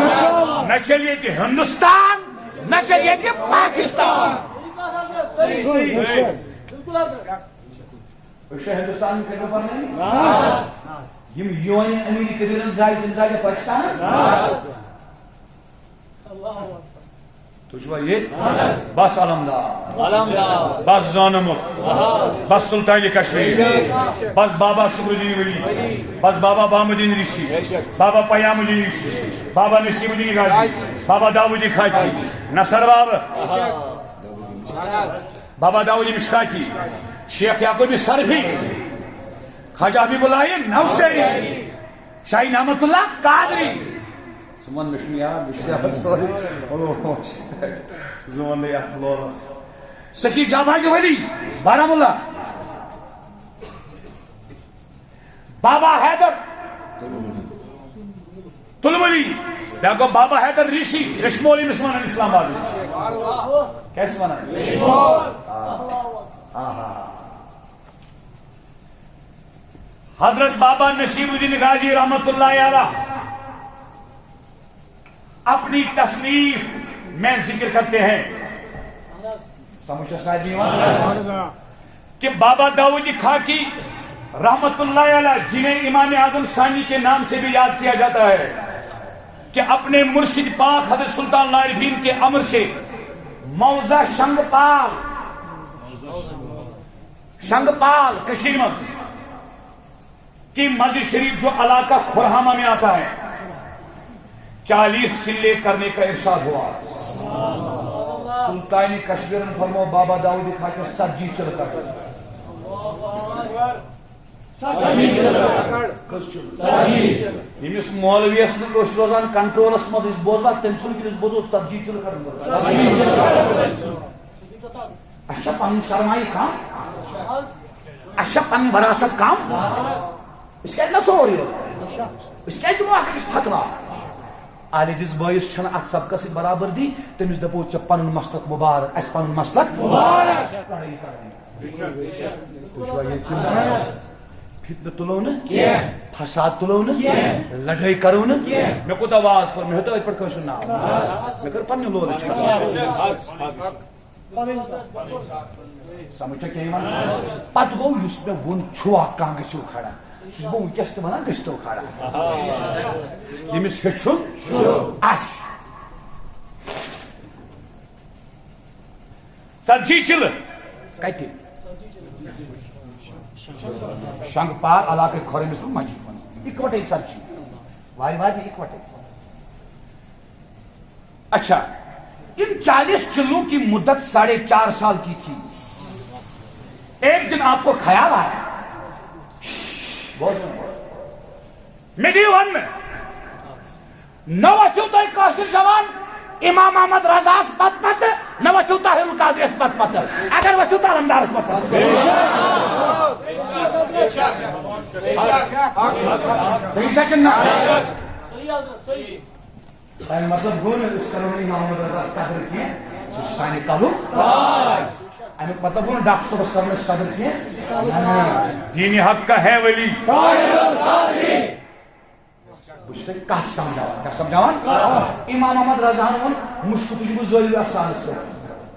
نہ چلہِ ییٚتہِ ہِندُستان، نہ چلہِ ییٚتہِ پاکِستان۔ أسۍ چھا ہِندُستان کٔرِو پَنٕنۍ؟ یِم یوٗنٲنۍ أمیٖری قبیٖلَن زایہِ، تِم زایہِ پاکِستان؟ تُہۍ چھِوا ییٚتہِ؟ بس علمدار۔ علمدار۔ بس زانمُت۔ بس سلطان کشمیر۔ بس بابا شکر الدین ولی۔ بس بابا بام الدین ریشی۔ بابا پیام الدین ریشی۔ بابا نصیب الدین غازی۔ بابا داودی خاکی۔ نصر بابا۔ بابا داودی مشکاتی۔ شیخ یعقوب صرفی۔ خواجہ حبیب اللہ نوشہری۔ شاہی نعمت اللہ قادری۔ ژٕ وَن، مےٚ چھُنہٕ یاد، مےٚ چھُ یاد سورُے۔ ژٕ وَن نہٕ یَتھ لولَس۔ سخی جاباز ولی، بارہمولہ۔ بابا حیدر تُلمُلی۔ بیٛاکھ گوٚو بابا حیدر ریٖشی، ریٚشمول، ییٚمِس وَنان اسلام آباد۔ کیٛاہ چھِ وَنان؟ آ، آ، آ۔ حضرت بابا نصیب الدین غازی رحمت اللہ علیہ اپنی تصنیف میں ذکر کرتے ہیں۔ سمجھ چھا سارنٕے یِوان؟ کہ بابا داؤد خاکی رحمت اللہ علیہ، جنہیں امام اعظم ثانی کے نام سے بھی یاد کیا جاتا ہے، کہ اپنے مرشد پاک حضرت سلطان العارفین کے امر سے موضع شنگ پال، شنگ پال کشمیر میں، کہ مسجد شریف جو علاقہ کھرہامہ میں آتا ہے، چالیس چلے کرنے کا ارشاد ہوا۔ سلطان کشمیر نے فرمایا، بابا داؤد خاکی ژتجی چلے کرو۔ کٔژ چلے؟ ییٚمِس مولویس نہٕ أچھ روزان کنٹرولس منٛز، أسۍ بوزوا تٔمۍ سُنٛد کِنہٕ أسۍ بوزو ژتجی چلے کرو؟ اَسہِ چھا پنُن سرمایہِ کم؟ اَسہِ چھا پنٕنۍ وراثت کم؟ أسۍ کیازِ نژو اورٕ یورٕ؟ أسۍ کیازِ دِمو اکھ أکِس فتوا؟ عالجِس بٲیِس چھنہٕ اتھ سبقس سۭتۍ برابردی، تٔمِس دپو، ژےٚ پنُن مسلک مبارک، اَسہِ پنُن مسلک مبارک۔ لڑٲیی کرٕنۍ۔ تُہۍ چھِوا ییٚتہِ کِنہٕ نہ؟ فتنہٕ تُلو نہٕ کینٛہہ۔ فساد تُلو نہٕ کینٛہہ۔ لڑٲے کرو نہٕ کینٛہہ۔ مےٚ کوٗتاہ واز کوٚر، مےٚ ہیوٚت أتھۍ پٮ۪ٹھ کٲنٛسہِ ہُنٛد ناو۔ مےٚ کٔر پننہِ لولٕچ کتھ۔ سمجھ چھا کینٛہہ یِوان؟ پتہٕ گوٚو یُس مےٚ ووٚن چھُوا کانٛہہ گٔژھِو کھڑا، سُہ چھُس بہٕ وٕنکیٚس تہِ ونان گٔژھۍتو کھڑا۔ ییٚمِس ہیٚچھُن آسہِ، ژتجی چلہٕ۔ کتہِ؟ شنگ پار علاقہٕ کھۄرمِس منٛز مسجد منٛز۔ اِکوٹے ژتجی۔ وارِ وارِ نہٕ اِکوٹے۔ اچھا، ان چالیس چلوں کی مدت ساڑھے چار سال کی تھی۔ ایک دن آپ کو خیال آیا۔ بوزو۔ مےٚ دِیِو وننہٕ۔ نہ وۄتھِو تۄہہِ کٲشِر جوان امام احمد رضاہس پتہٕ پتہٕ، نہ وۄتھِو طاہر القادریس پتہٕ پتہٕ، اگر وۄتھِو تہٕ علمدارس پتہٕ پتہٕ۔ صحیح چھا کِنہٕ نہ؟ تَمیُک مطلب گوٚو نہٕ أسۍ کرو نہٕ امام احمد رضاہس قدر کینٛہہ، سُہ چھُ سانہِ کلُک تاج۔ اَمیُک مطلب گوٚو نہٕ ڈاکٹر صٲبس کرو نہٕ أسۍ قدر کینٛہہ۔ نہ، نہ۔ دینِ حق کا ہے ولی۔ بہٕ چھُس تۄہہِ کتھ سمجھاوان، کیٛاہ سمجھاوان؟ امام احمد رضا ہن ووٚن، مُشکُ تُج بہٕ زٲلِو استانس پٮ۪ٹھ۔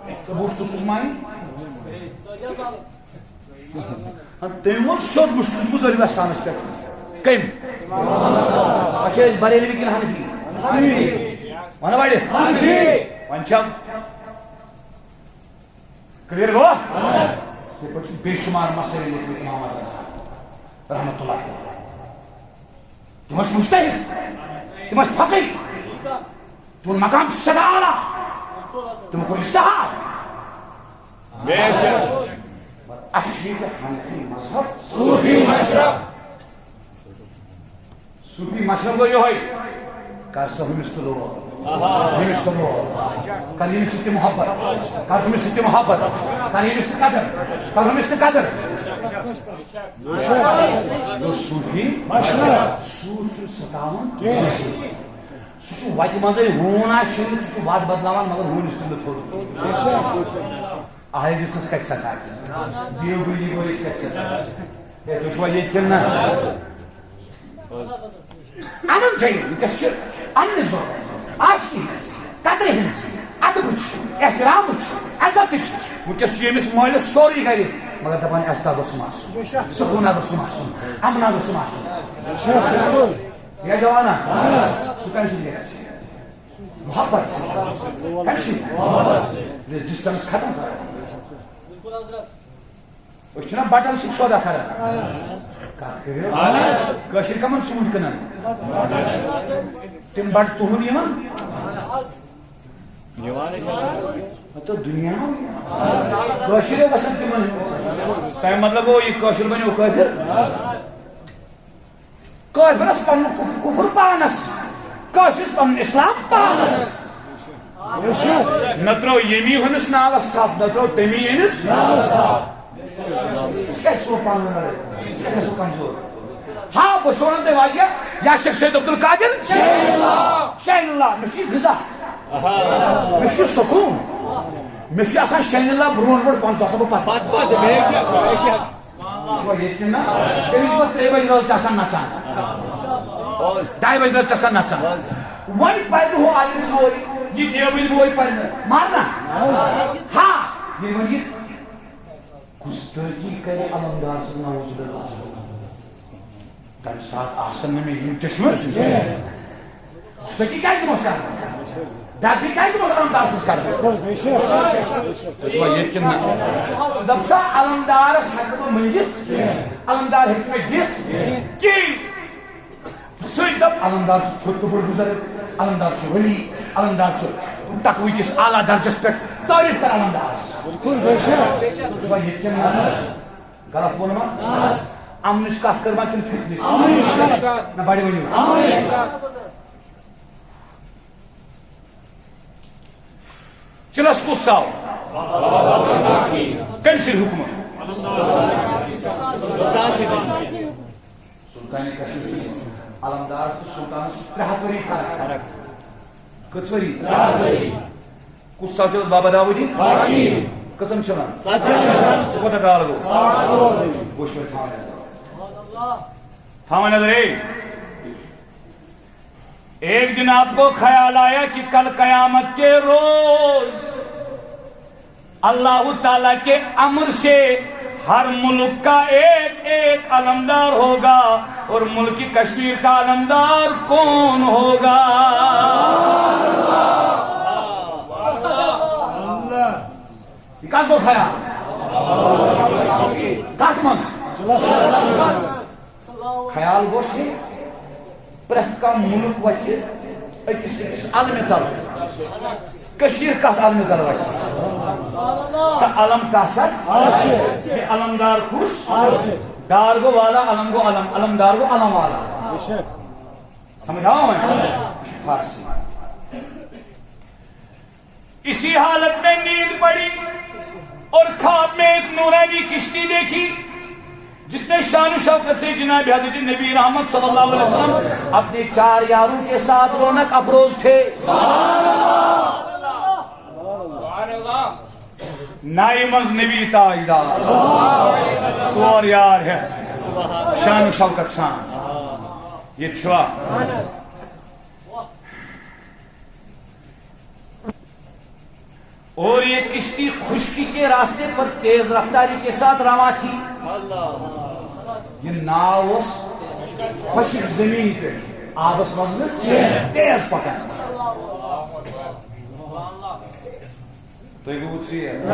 تہٕ بہٕ اوسُس کُس کُس مانہِ؟ ہاں، تٔمۍ ووٚن سیوٚد، مُشکُ تُج بہٕ زٲلِو استانس پٮ۪ٹھ۔ کٔمۍ؟ وۄنۍ چھِ أسۍ بریلوی کِنہٕ حنفی؟ ونہٕ وڑِ؟ وۄنۍ چھا کلیئر گوٚو؟ یِتھ پٲٹھۍ چھِ بے شُمار مسٲیِل لیکھمٕتۍ محمد رضا رحمتہ اللہ علیہ۔ تِم ٲسۍ مُجتہِد، تِم ٲسۍ فقیہ، تِہُنٛد مقام چھُ سٮ۪ٹھاہ اعلیٰ، تِمو کوٚر اجتہاد۔ بے شک۔ اَسہِ چھُ ییٚتہِ حنفی مذہب، صوفی مشرب۔ صوفی مشرب گوٚو یِہوٚے، کر سا ہُمِس تہٕ لول، ہُمِس تہٕ لول، کر ییٚمِس سۭتۍ تہِ محبت، کر ہُمِس سۭتۍ تہِ محبت، کر ییٚمِس تہٕ قدر، کر ہُمِس تہٕ قدر۔ گوٚو صوفی مشرب۔ صوف چھُنہٕ ستاوان کٲنٛسہِ۔ سُہ چھُ وَتہِ منٛزٕے ہوٗن آسہِ شٔنِتھ، سُہ چھُ وَتھ بدلاوان، مگر ہوٗنِس چھُنہٕ تھوٚد۔ اہل حدیثس کتہِ سکار؟ دیوبندی وٲلِس کتہِ سکار؟ ہے، تُہۍ چھِوا ییٚتہِ کِنہٕ نہ؟ امن تھٲیِو، وٕنکیٚس چھِ امنٕچ ضروٗرت، عاشقی ہٕنٛز، قدرِ ہٕنٛز، ادبٕچ، احترامٕچ، عزتٕچ۔ وٕنکیٚس چھُ ییٚمِس مٲلِس سورُے گرِ، مگر دپان عزتا گوٚژھُم آسُن، سکوٗنا گوٚژھُم آسُن، امنا گوٚژھُم آسُن۔ یا جوانا، سُہ کمہِ سۭتۍ گژھِ؟ محبت سۭتۍ۔ کمہِ سۭتۍ؟ یُس ڈسٹنس ختم کرو۔ أسۍ چھِنہ بٹن سۭتۍ سودا کران؟ کتھ کٔرِو۔ کٲشِر کمن ژوٗنٛٹھۍ کٕنان؟ تِم بٹہٕ تُہُنٛد یِوان؟ تہٕ دُنیا کٲشِر وسان تِمن۔ تَمہِ مطلب گوٚو، یہِ کٲشُر بنیو کٲفِر۔ کٲفرس پنُن کف-، کفر پانس، کٲشرِس پنُن اسلام پانس۔ نہ ترٛٲو ییٚمی ہُمِس نالس تھپھ، نہ ترٛٲو تٔمی ییٚمِس نالس تھپھ۔ أسۍ کیٛازِ چھِ پانہٕ ؤنۍ لڑٲے؟ أسۍ کیٛازِ چھِ کمزور؟ ہاں، بہٕ چھُس ونان تۄہہِ واضح، یا شیخ سید عبدالقادر، شاہ اللہ، مےٚ چھُ یہِ غذا، مےٚ چھُ یہِ سکوٗن، مےٚ چھُ آسان شاہ اللہ برونٛٹھ برونٛٹھ پنٛژاہ، آسان بہٕ پتہٕ۔ پتہٕ پتہٕ، بے شک، بے شک۔ چھُوا ییٚتہِ کِنہٕ نہ؟ تٔمِس چھُ پتہٕ ترٛیٚیہِ بجہِ رٲژ تہِ آسان نژان۔ ڈاے بجہِ رٲژ تہِ آسان نژان۔ وۄنۍ پرِ نہٕ ہُہ علی رضا وول، یہِ دیوبند بوے پرِ نہٕ۔ مارنا؟ ہا، ییٚلہِ وۄنۍ یہِ گُستٲخی کرِ علمدار سٕنٛز، نعوذ باللہ۔ تَمہِ ساتہٕ آسن نہٕ مےٚ یِم چشمہٕ۔ سُہ کیٛازِ دِمس کرنہٕ؟ دَگ کیٛازِ دِمس علمدار سٕنٛز کرنہٕ؟ ژٕ چھُکھا ییٚتہِ کِنہٕ نہ؟ ژٕ دَپ سا، علمدارس ہٮ۪کہٕ بہٕ مٔنگِتھ؟ علمدار ہیٚکہِ مےٚ دِتھ؟ کِہیٖنۍ۔ سُے دَپ، علمدار چھُ تھوٚد تہٕ بوٚڑ بُزرگ، علمدار چھُ ولی، علمدار چھُ تقوی کِس اعلیٰ درجس پٮ۪ٹھ۔ تعریٖف کر علمدارس۔ ژٕ چھُکھا ییٚتہِ کِنہٕ نہ؟ غلط ووٚنما؟ امنٕچ کتھ کٔرما کِنہٕ فتنٕچ؟ امنٕچ کتھ۔ نہ، بڑِ ؤنِو۔ امنٕچ کتھ۔ چلس کُس ژاو؟ کٔمۍ سٕنٛدۍ حُکمہٕ؟ سلطان کشمیر۔ علمدار تہٕ سلطانس چھِ ترٛےٚ ہتھ ؤری فرق۔ فرق۔ کٔژ ؤری؟ ترٛےٚ ہتھ ؤری۔ کُس ژاو چھُ بابا داوودی؟ فقیٖر۔ کٔژن چھِ وَنان؟ ژتجی۔ سُہ کوٗتاہ کال گوٚو؟ ساڑ ژور ؤری۔ وٕچھ وۄنۍ، تھاو نظر۔ تھاو نظر، اے۔ ایک دن آپ کو خیال آیا کہ کل قیامت کے روز اللہ تعالیٰ کے امر سے ہر ملک کا ایک ایک علمدار ہوگا، اور ملک کشمیر کا علمدار کون ہوگا؟ یہِ کس گوٚو خیال؟ کتھ منٛز؟ خیال گوٚو یہِ، پرٛٮ۪تھ کانٛہہ مُلک وَتہِ أکِس أکِس علمہِ تل۔ کٔشیٖر کتھ علمہِ تل وَتہِ؟ سۄ علم کس اَتھ؟ یہِ علمدار کُس؟ دار گوٚو والا، علم گوٚو علم، علمدار گوٚو علم والا۔ سمجھ آو وۄنۍ؟ یہِ چھُ فارسی۔ اسی حالت میں نیند پڑی اور خواب میں ایک نورانی کشتی دیکھی، جس میں شان و شوکت سے جناب حضرت نبی رحمت صلی اللہ علیہ وسلم اپنے چار یاروں کے ساتھ رونق افروز تھے۔ نایہِ منٛز نبی تاجدار، ژور یار ہٮ۪تھ، شان و شوکت سان۔ ییٚتہِ چھُوا؟ اور یہ کشتی خشکی کے راستے پر تیز رفتاری کے ساتھ رواں تھی۔ یہ ناو اوس خشک زمین پہ، آبس منٛز نہٕ کینٛہہ، تیز پکان۔ تُہۍ گوٚوٕ ژیر۔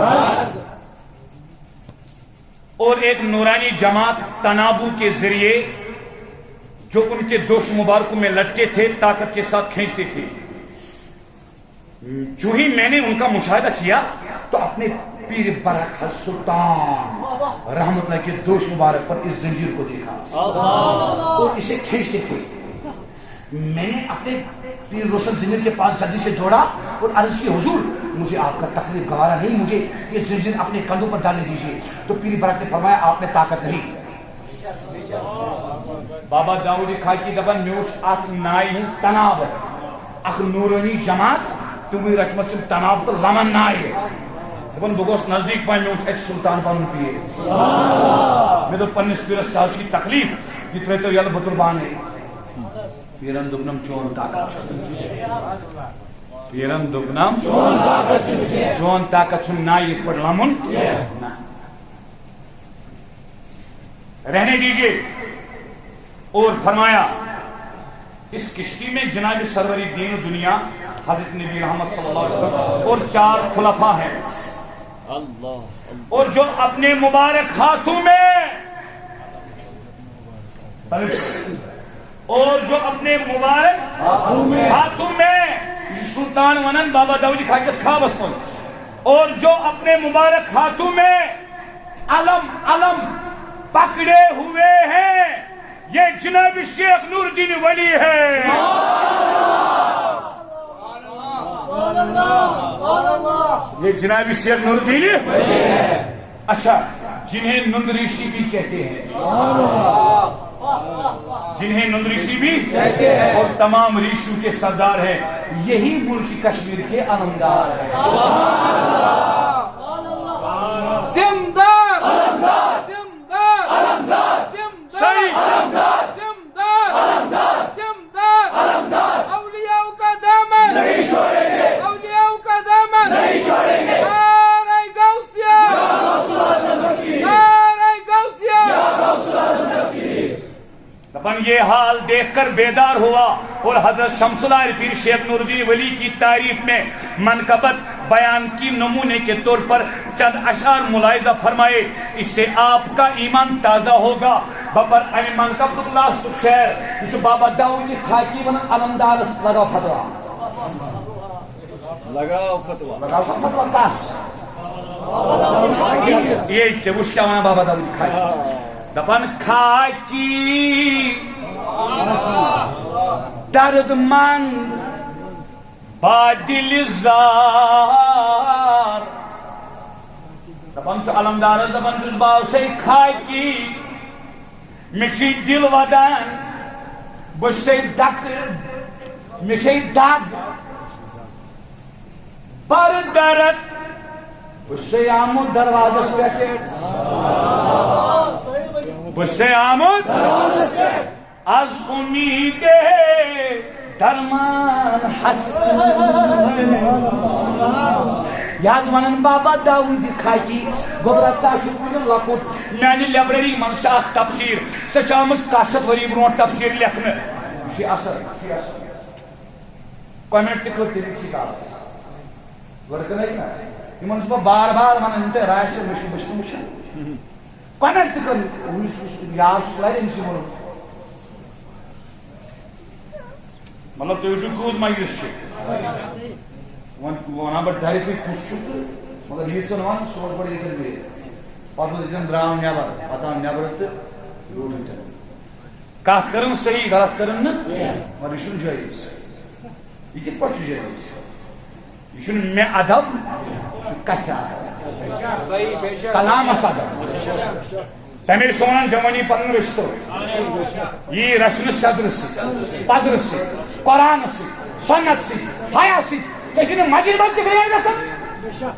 اور ایک نورانی جماعت تنابو کے ذریعے جو ان کے دوش مبارکوں میں لٹکے تھے، طاقت کے ساتھ کھینچتے تھے۔ چونکہ میں نے ان کا مشاہدہ کیا تو اپنے پیر برحق حضرت سلطان رحمت اللہ کے دوش مبارک پر اس زنجیر کو دیکھا اور اسے کھینچتے تھے۔ میں نے اپنے پیر روشن زمین کے پاس جلدی سے دوڑا اور عرض کی، حضور، مجھے آپ کا تکلیف گوارا نہیں، مجھے یہ زنجیر اپنے کندھوں پر ڈالنے دیجیے۔ تو پیر برحق نے فرمایا، آپ میں طاقت نہیں۔ بابا داؤد خاکی دپان، مےٚ وُچھ اتھ نایہِ ہٕنٛز تناب، اکھ نورانی جماعت، تِموٕے رچمژ یِم تناب تہٕ لمن نایہِ۔ دپان، بہٕ گوس نزدیٖک پہن، مےٚ وُچھ اتہِ سلطان پنُن پیر۔ مےٚ دوٚپ پننِس پیرس، ژےٚ حظ چھُے تکلیف، یہِ ترٲوتو یلہٕ، بہٕ تُلہٕ پانے۔ پیرن دوٚپنم، چون طاقت چھُنہٕ۔ پیرن دوٚپنم، چون طاقت چھُنہٕ کینٛہہ۔ چون طاقت چھُنہٕ نایہِ یِتھ پٲٹھۍ لمُن۔ نہ۔ رہنے دیجیے۔ اور فرمایا، اس کشتی میں جناب سرور دین و دنیا حضرت نبی رحمت صلی اللہ علیہ وسلم اور چار خلفا ہیں، اور جو اپنے مبارک ہاتھوں میں، اور جو اپنے مبارک ہاتھوں میں، یہ سلطان ونان بابا داؤد خاکس خوابس منٛز، اور جو اپنے مبارک ہاتھوں میں علم، علم پکڑے ہوئے ہیں، یہ جناب شیخ نور الدین ولی ہے۔ یہ جناب شیخ نور الدین ولی ہے۔ اچھا، جنہیں نند ریشی بھی کہتے ہیں، جنہیں نند ریشی بھی کہتے ہیں اور تمام ریشوں کے سردار ہیں، یہی ملک کشمیر کے علمدار ہیں۔ زمدار، علمدار، زمدار، علمدار، زمدار، صحیح۔ علمدار، زمدار، علمدار، زمدار، علمدار۔ اولیاء کا دامن نہیں چھوڑیں گے، اولیاء کا دامن نہیں چھوڑیں گے۔ نعرہ غوثیہ، نعرہ غوثیہ۔ دپان، یہ حال دیکھ کر بیدار ہوا اور حضرت شمس العارفین پیر شیخ نور الدین ولی کی تعریف میں منقبت بیان کی نمونے کے طور پر چند اشعار ملاحظہ فرمائے، اس سے آپ کا ایمان تازہ ہوگا۔ بپر امہِ منقبتُک لاسٹُک شعر، یہِ چھُ بابا داؤد خاکی ونان علمدارس لگاو فتوا۔ لگاو فتوا۔ لگاو سا فتوا کس؟ یہ ژےٚ وٕچھ کیٛاہ ونان بابا داؤد خاکی؟ دپان خاکی درد مند با دل زار۔ دپان چھُ علمدارس، دپان چھُس، بہٕ آسے خاکی، مےٚ چھُے دِل ودان، بہٕ چھُسے دکہٕ، مےٚ چھے دگ، پر درد، بہٕ چھُسے آمُت دروازس پٮ۪ٹھ، بہٕ چھُسے آمُت۔ از امید درمان ہست۔ یہِ حظ ونان بابا داؤد خاکی، گوٚبرا، ژٕ حظ چھُکھ وُنہِ لۄکُٹ۔ میانہِ لائبریری منٛز چھِ اکھ تفسیر، سۄ چھِ آمٕژ کاہ شیٚتھ ؤری برونٛٹھ تفسیر لیکھنہٕ۔ یہِ چھُ اثر، یہِ چھُ اثر۔ کمنٹ تہِ کٔر تٔمۍ سٕے کالس۔ لڑکہٕ نَے نا؟ یِمن چھُس بہٕ بار بار وَنان، یِم تۄہہِ راشہِ مےٚ چھُ، بہٕ چھُس نہٕ وٕچھان۔ کۄمٮ۪نٛٹ تہِ کٔر، یُس، یُس یاد چھُس لَرِ أمِسٕے ووٚنُن۔ مطلب، تُہۍ وٕچھِو، کۭژ مجلس چھِ۔ وۄنۍ وَنان بہٕ ڈایریکٹلی کُس چھُ تہٕ مگر ییٖژ ژٕ وَن، سُہ اوس گۄڈٕ ییٚتٮ۪ن بِہِتھ۔ پَتہٕ اوس ییٚتٮ۪ن درٛاو نٮ۪بر، پَتہٕ آو نٮ۪برٕ تہٕ بیوٗٹھ ییٚتٮ۪ن۔ کَتھ کٔرٕن صحیح، غلط کٔرٕن نہٕ، مگر یہِ چھُنہٕ جٲیِز۔ یہِ کِتھ پٲٹھۍ چھُ جٲیِز؟ یہِ چھُنہٕ مےٚ ادب، یہِ چھُ کَتھِ ادب، کلامس ادب۔ تمے سونن جوانی پنن رشتو۔ یی رچھنہٕ سیٚدرٕ سۭتۍ، پزرٕ سۭتۍ، قرآنہٕ سۭتۍ، سنت سۭتۍ، حیا سۭتۍ۔ ژےٚ چھُے نہٕ مسجد منٛز تہِ گرٛینٛڈ گژھان؟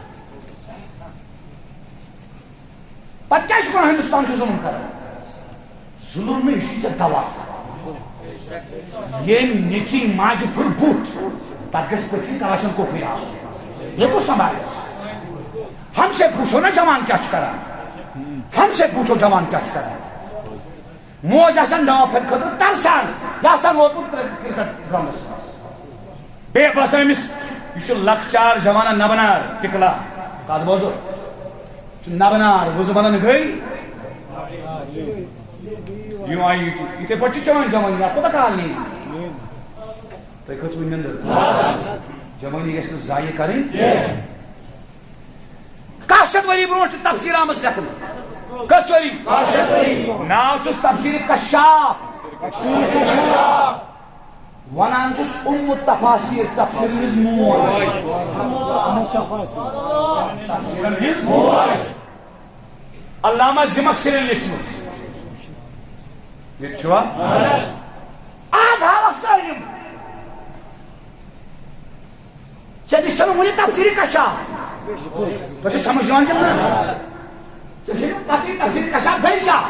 پتہٕ کیٛازِ چھُکھ ونان ہندوستان چھُ ظلم کران؟ ظلم نہٕ، یہِ چھُے ژےٚ دوا۔ ییٚمۍ نیٚچِی ماجہِ پھُر بُتھ، تتھ گژھِ پٔتۍ کِنۍ کلاشن کوفٕے آسُن۔ بیٚیہِ کُس سنبھالٮ۪س؟ ہم سے پوچھو نا جوان کیٛاہ چھُ کران، ہم سے پوچھو جوان کیٛاہ چھُ کران۔ موج آسان داو پھرِ خٲطرٕ ترسان، یہِ آسان ووتمُت کرکٹ گراؤنڈس منٛز۔ بیٚیہِ باسان أمِس، یہِ چھُ لۄکچار جوانہ نبہٕ نار، ٹِکلا، کتھ بوزو؟ یہِ چھُ نبہٕ نار، وُزٕ بنان گٔے۔ یِم آیہِ یِتھٕ پٲٹھۍ چھِ چٮ۪وان جوٲنی، اَتھ کوٗتاہ کال نیرِ؟ تۄہہِ کھٔژوٕ نٮ۪نٛدٕر؟ جوٲنی گژھِ نہٕ ضایع کَرٕنۍ۔ کاہ شیٚتھ ؤری برونٛٹھ چھِ تفسیٖر آمٕژ لیکھنہٕ۔ کٔژ ؤری؟ ناو چھُس تفسیٖر کشاف۔ ونان چھُس ام التفاسیر، تفسیٖرن ہٕنٛز موج۔ تفسیٖرن ہٕنٛز موج۔ علامہ زمخشرین لیچھمٕژ۔ ییٚتہِ چھُوا؟ آز ہاوکھ سٲلِم۔ ژےٚ نِش چھَنہٕ وُنہِ تفسیٖر کشاف۔ تۄہہِ چھِ سمجھ یِوان کِنہٕ نہ؟ ژےٚ چھےٚ نہٕ پتہٕے تفسیٖر کشاف گٔے کیٛاہ؟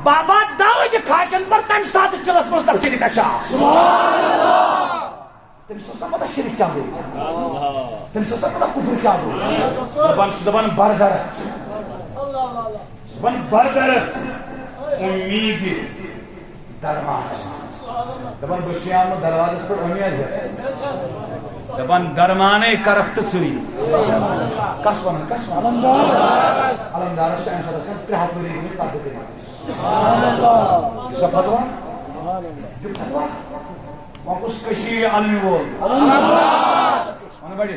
بابا داوود خاکن پر تَمہِ ساتہٕ چِلس منٛز تفسیٖر کشاف۔ تٔمِس ٲس نہ پتہ شرک کیٛاہ گوٚو۔ تٔمِس ٲس نہ پتہ کفر کیٛاہ گوٚو۔ دَپان، سُہ دَپان بردرت۔ دَپان بردرت۔ اُمیٖدِ درمانس۔ دپان، بہٕ چھُس آمُت دروازس پٮ۪ٹھ اُمید ہٮ۪تھ۔ دپان، درمانے کرکھ تہٕ ژٕے۔ کس ونان، کس ونان؟ علمدارس چھِ امہِ ساتہٕ آسان ترٛےٚ ہتھ ؤری گٔمٕتۍ پردٕ کٔرمٕتِس۔ یہِ چھا فتوا؟ یہِ فتوا؟ وۄنۍ کُس کٔشیٖرِ علمہِ وول؟ ونہٕ بڑِ۔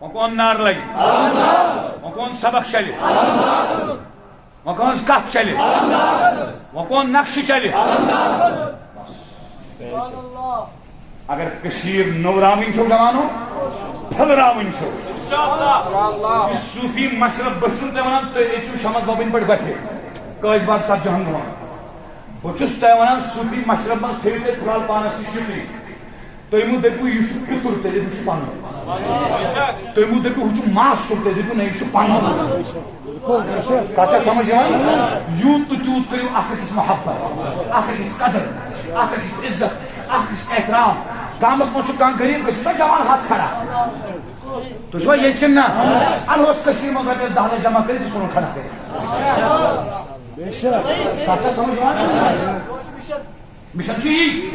وۄنۍ کون نعرٕ لگہِ؟ وۄنۍ کون سبق چلہِ؟ وۄنۍ کون کتھ چلہِ؟ وۄنۍ کون نقشہٕ چلہِ؟ اگر کٔشیٖر نوٚوراوٕنۍ چھو جوانو، پھٔلراوٕنۍ چھو۔ یہِ صوٗفی مشرب، بہٕ چھُس تۄہہِ ونان، تُہۍ أژِو شمس بابٕنۍ پٲٹھۍ بٹھِ، قٲضۍ باب ژتجی ہن دۄہن۔ بہٕ چھُس تۄہہِ ونان، صوٗفی مشرب منٛز تھٲیِو تُہۍ فی الحال پانس نِش یُتُے۔ تُہۍ مہٕ دٔپِو، یہِ چھُ پِتُر، تیٚلہِ دٔپِو، یہِ چھُ پنُن۔ تُہۍ مہٕ دٔپِو، ہُہ چھُ ماستُر، تیٚلہِ دٔپِو، نہ، یہِ چھُ پنُن۔ کتھ چھا سمجھ یِوان؟ یوٗت تہٕ تیوٗت کٔرِو اکھ أکِس محبت، اکھ أکِس قدر، اکھ أکِس عزت، اکھ أکِس احترام۔ گامس منٛز چھُ کانٛہہ غریٖب، گٔژھِو سا جوان ہتھ کھڑا۔ تُہۍ چھِوا ییٚتہِ کِنہٕ نہ؟ انہوس کٔشیٖرِ منٛز رۄپیس دَہ لچھ جمع کٔرِتھ، یہِ ژھٕنُن کھڑا کٔرِتھ۔ کتھ چھا سمجھ یِوان؟ مِشن چھُ یی،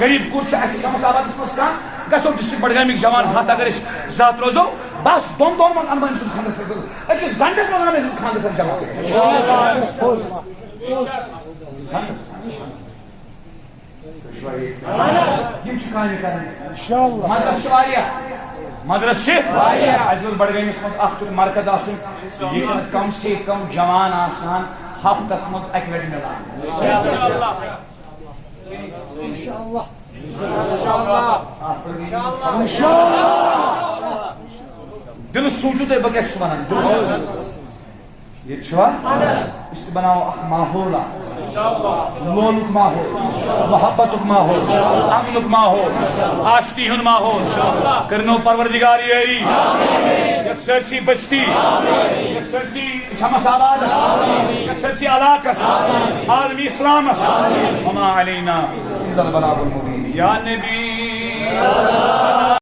غریب کوٗر چھِ اَسہِ شمس آبادس منٛز کانٛہہ، گژھو ڈسٹرکٹ بڈگامٕکۍ جوان ہتھ اگر أسۍ زٕ ہتھ روزو، بس دۄن دۄہن منٛز انہٕ بہٕ أمۍ سُنٛد خانٛدر کٔرِتھ، أکِس گنٹس منٛز انہٕ بہٕ أمۍ سُنٛد خانٛدر کٔرِتھ جمع کٔرِتھ۔ یِم چھِ کامہِ کرٕنۍ۔ مدرسہٕ چھِ واریاہ، مدرسہٕ چھِ واریاہ۔ اَسہِ اوس بڈگٲمِس منٛز اکھ تیُتھ مرکز آسُن، ییٚتٮ۪ن کم سے کم جوان آسان ہفتس منٛز اکہِ لٹہِ مِلان۔ انشاءاللہ۔ انشاءاللہ۔ دِلہٕ سوٗنٛچِو تُہۍ، بہٕ کیٛاہ چھُس وَنان؟ دِلہٕ سوٗنٛچِو۔ ییٚتہِ چھُوا؟ أسۍ تہِ بَناوو اَکھ ماحول اَکھ۔ لولُک ماحول، محبتُک ماحول، اَمنُک ماحول، آشتی ہُنٛد ماحول۔ کٔرِنو پروردگار یٲری۔ یَتھ سٲرسٕے بستی، یَتھ سٲرسٕے شمس آبادس، یتھ سٲرسٕے علاقس، عالمی اسلامس، وما علینا الا البلاغ المبین۔ یا نبی۔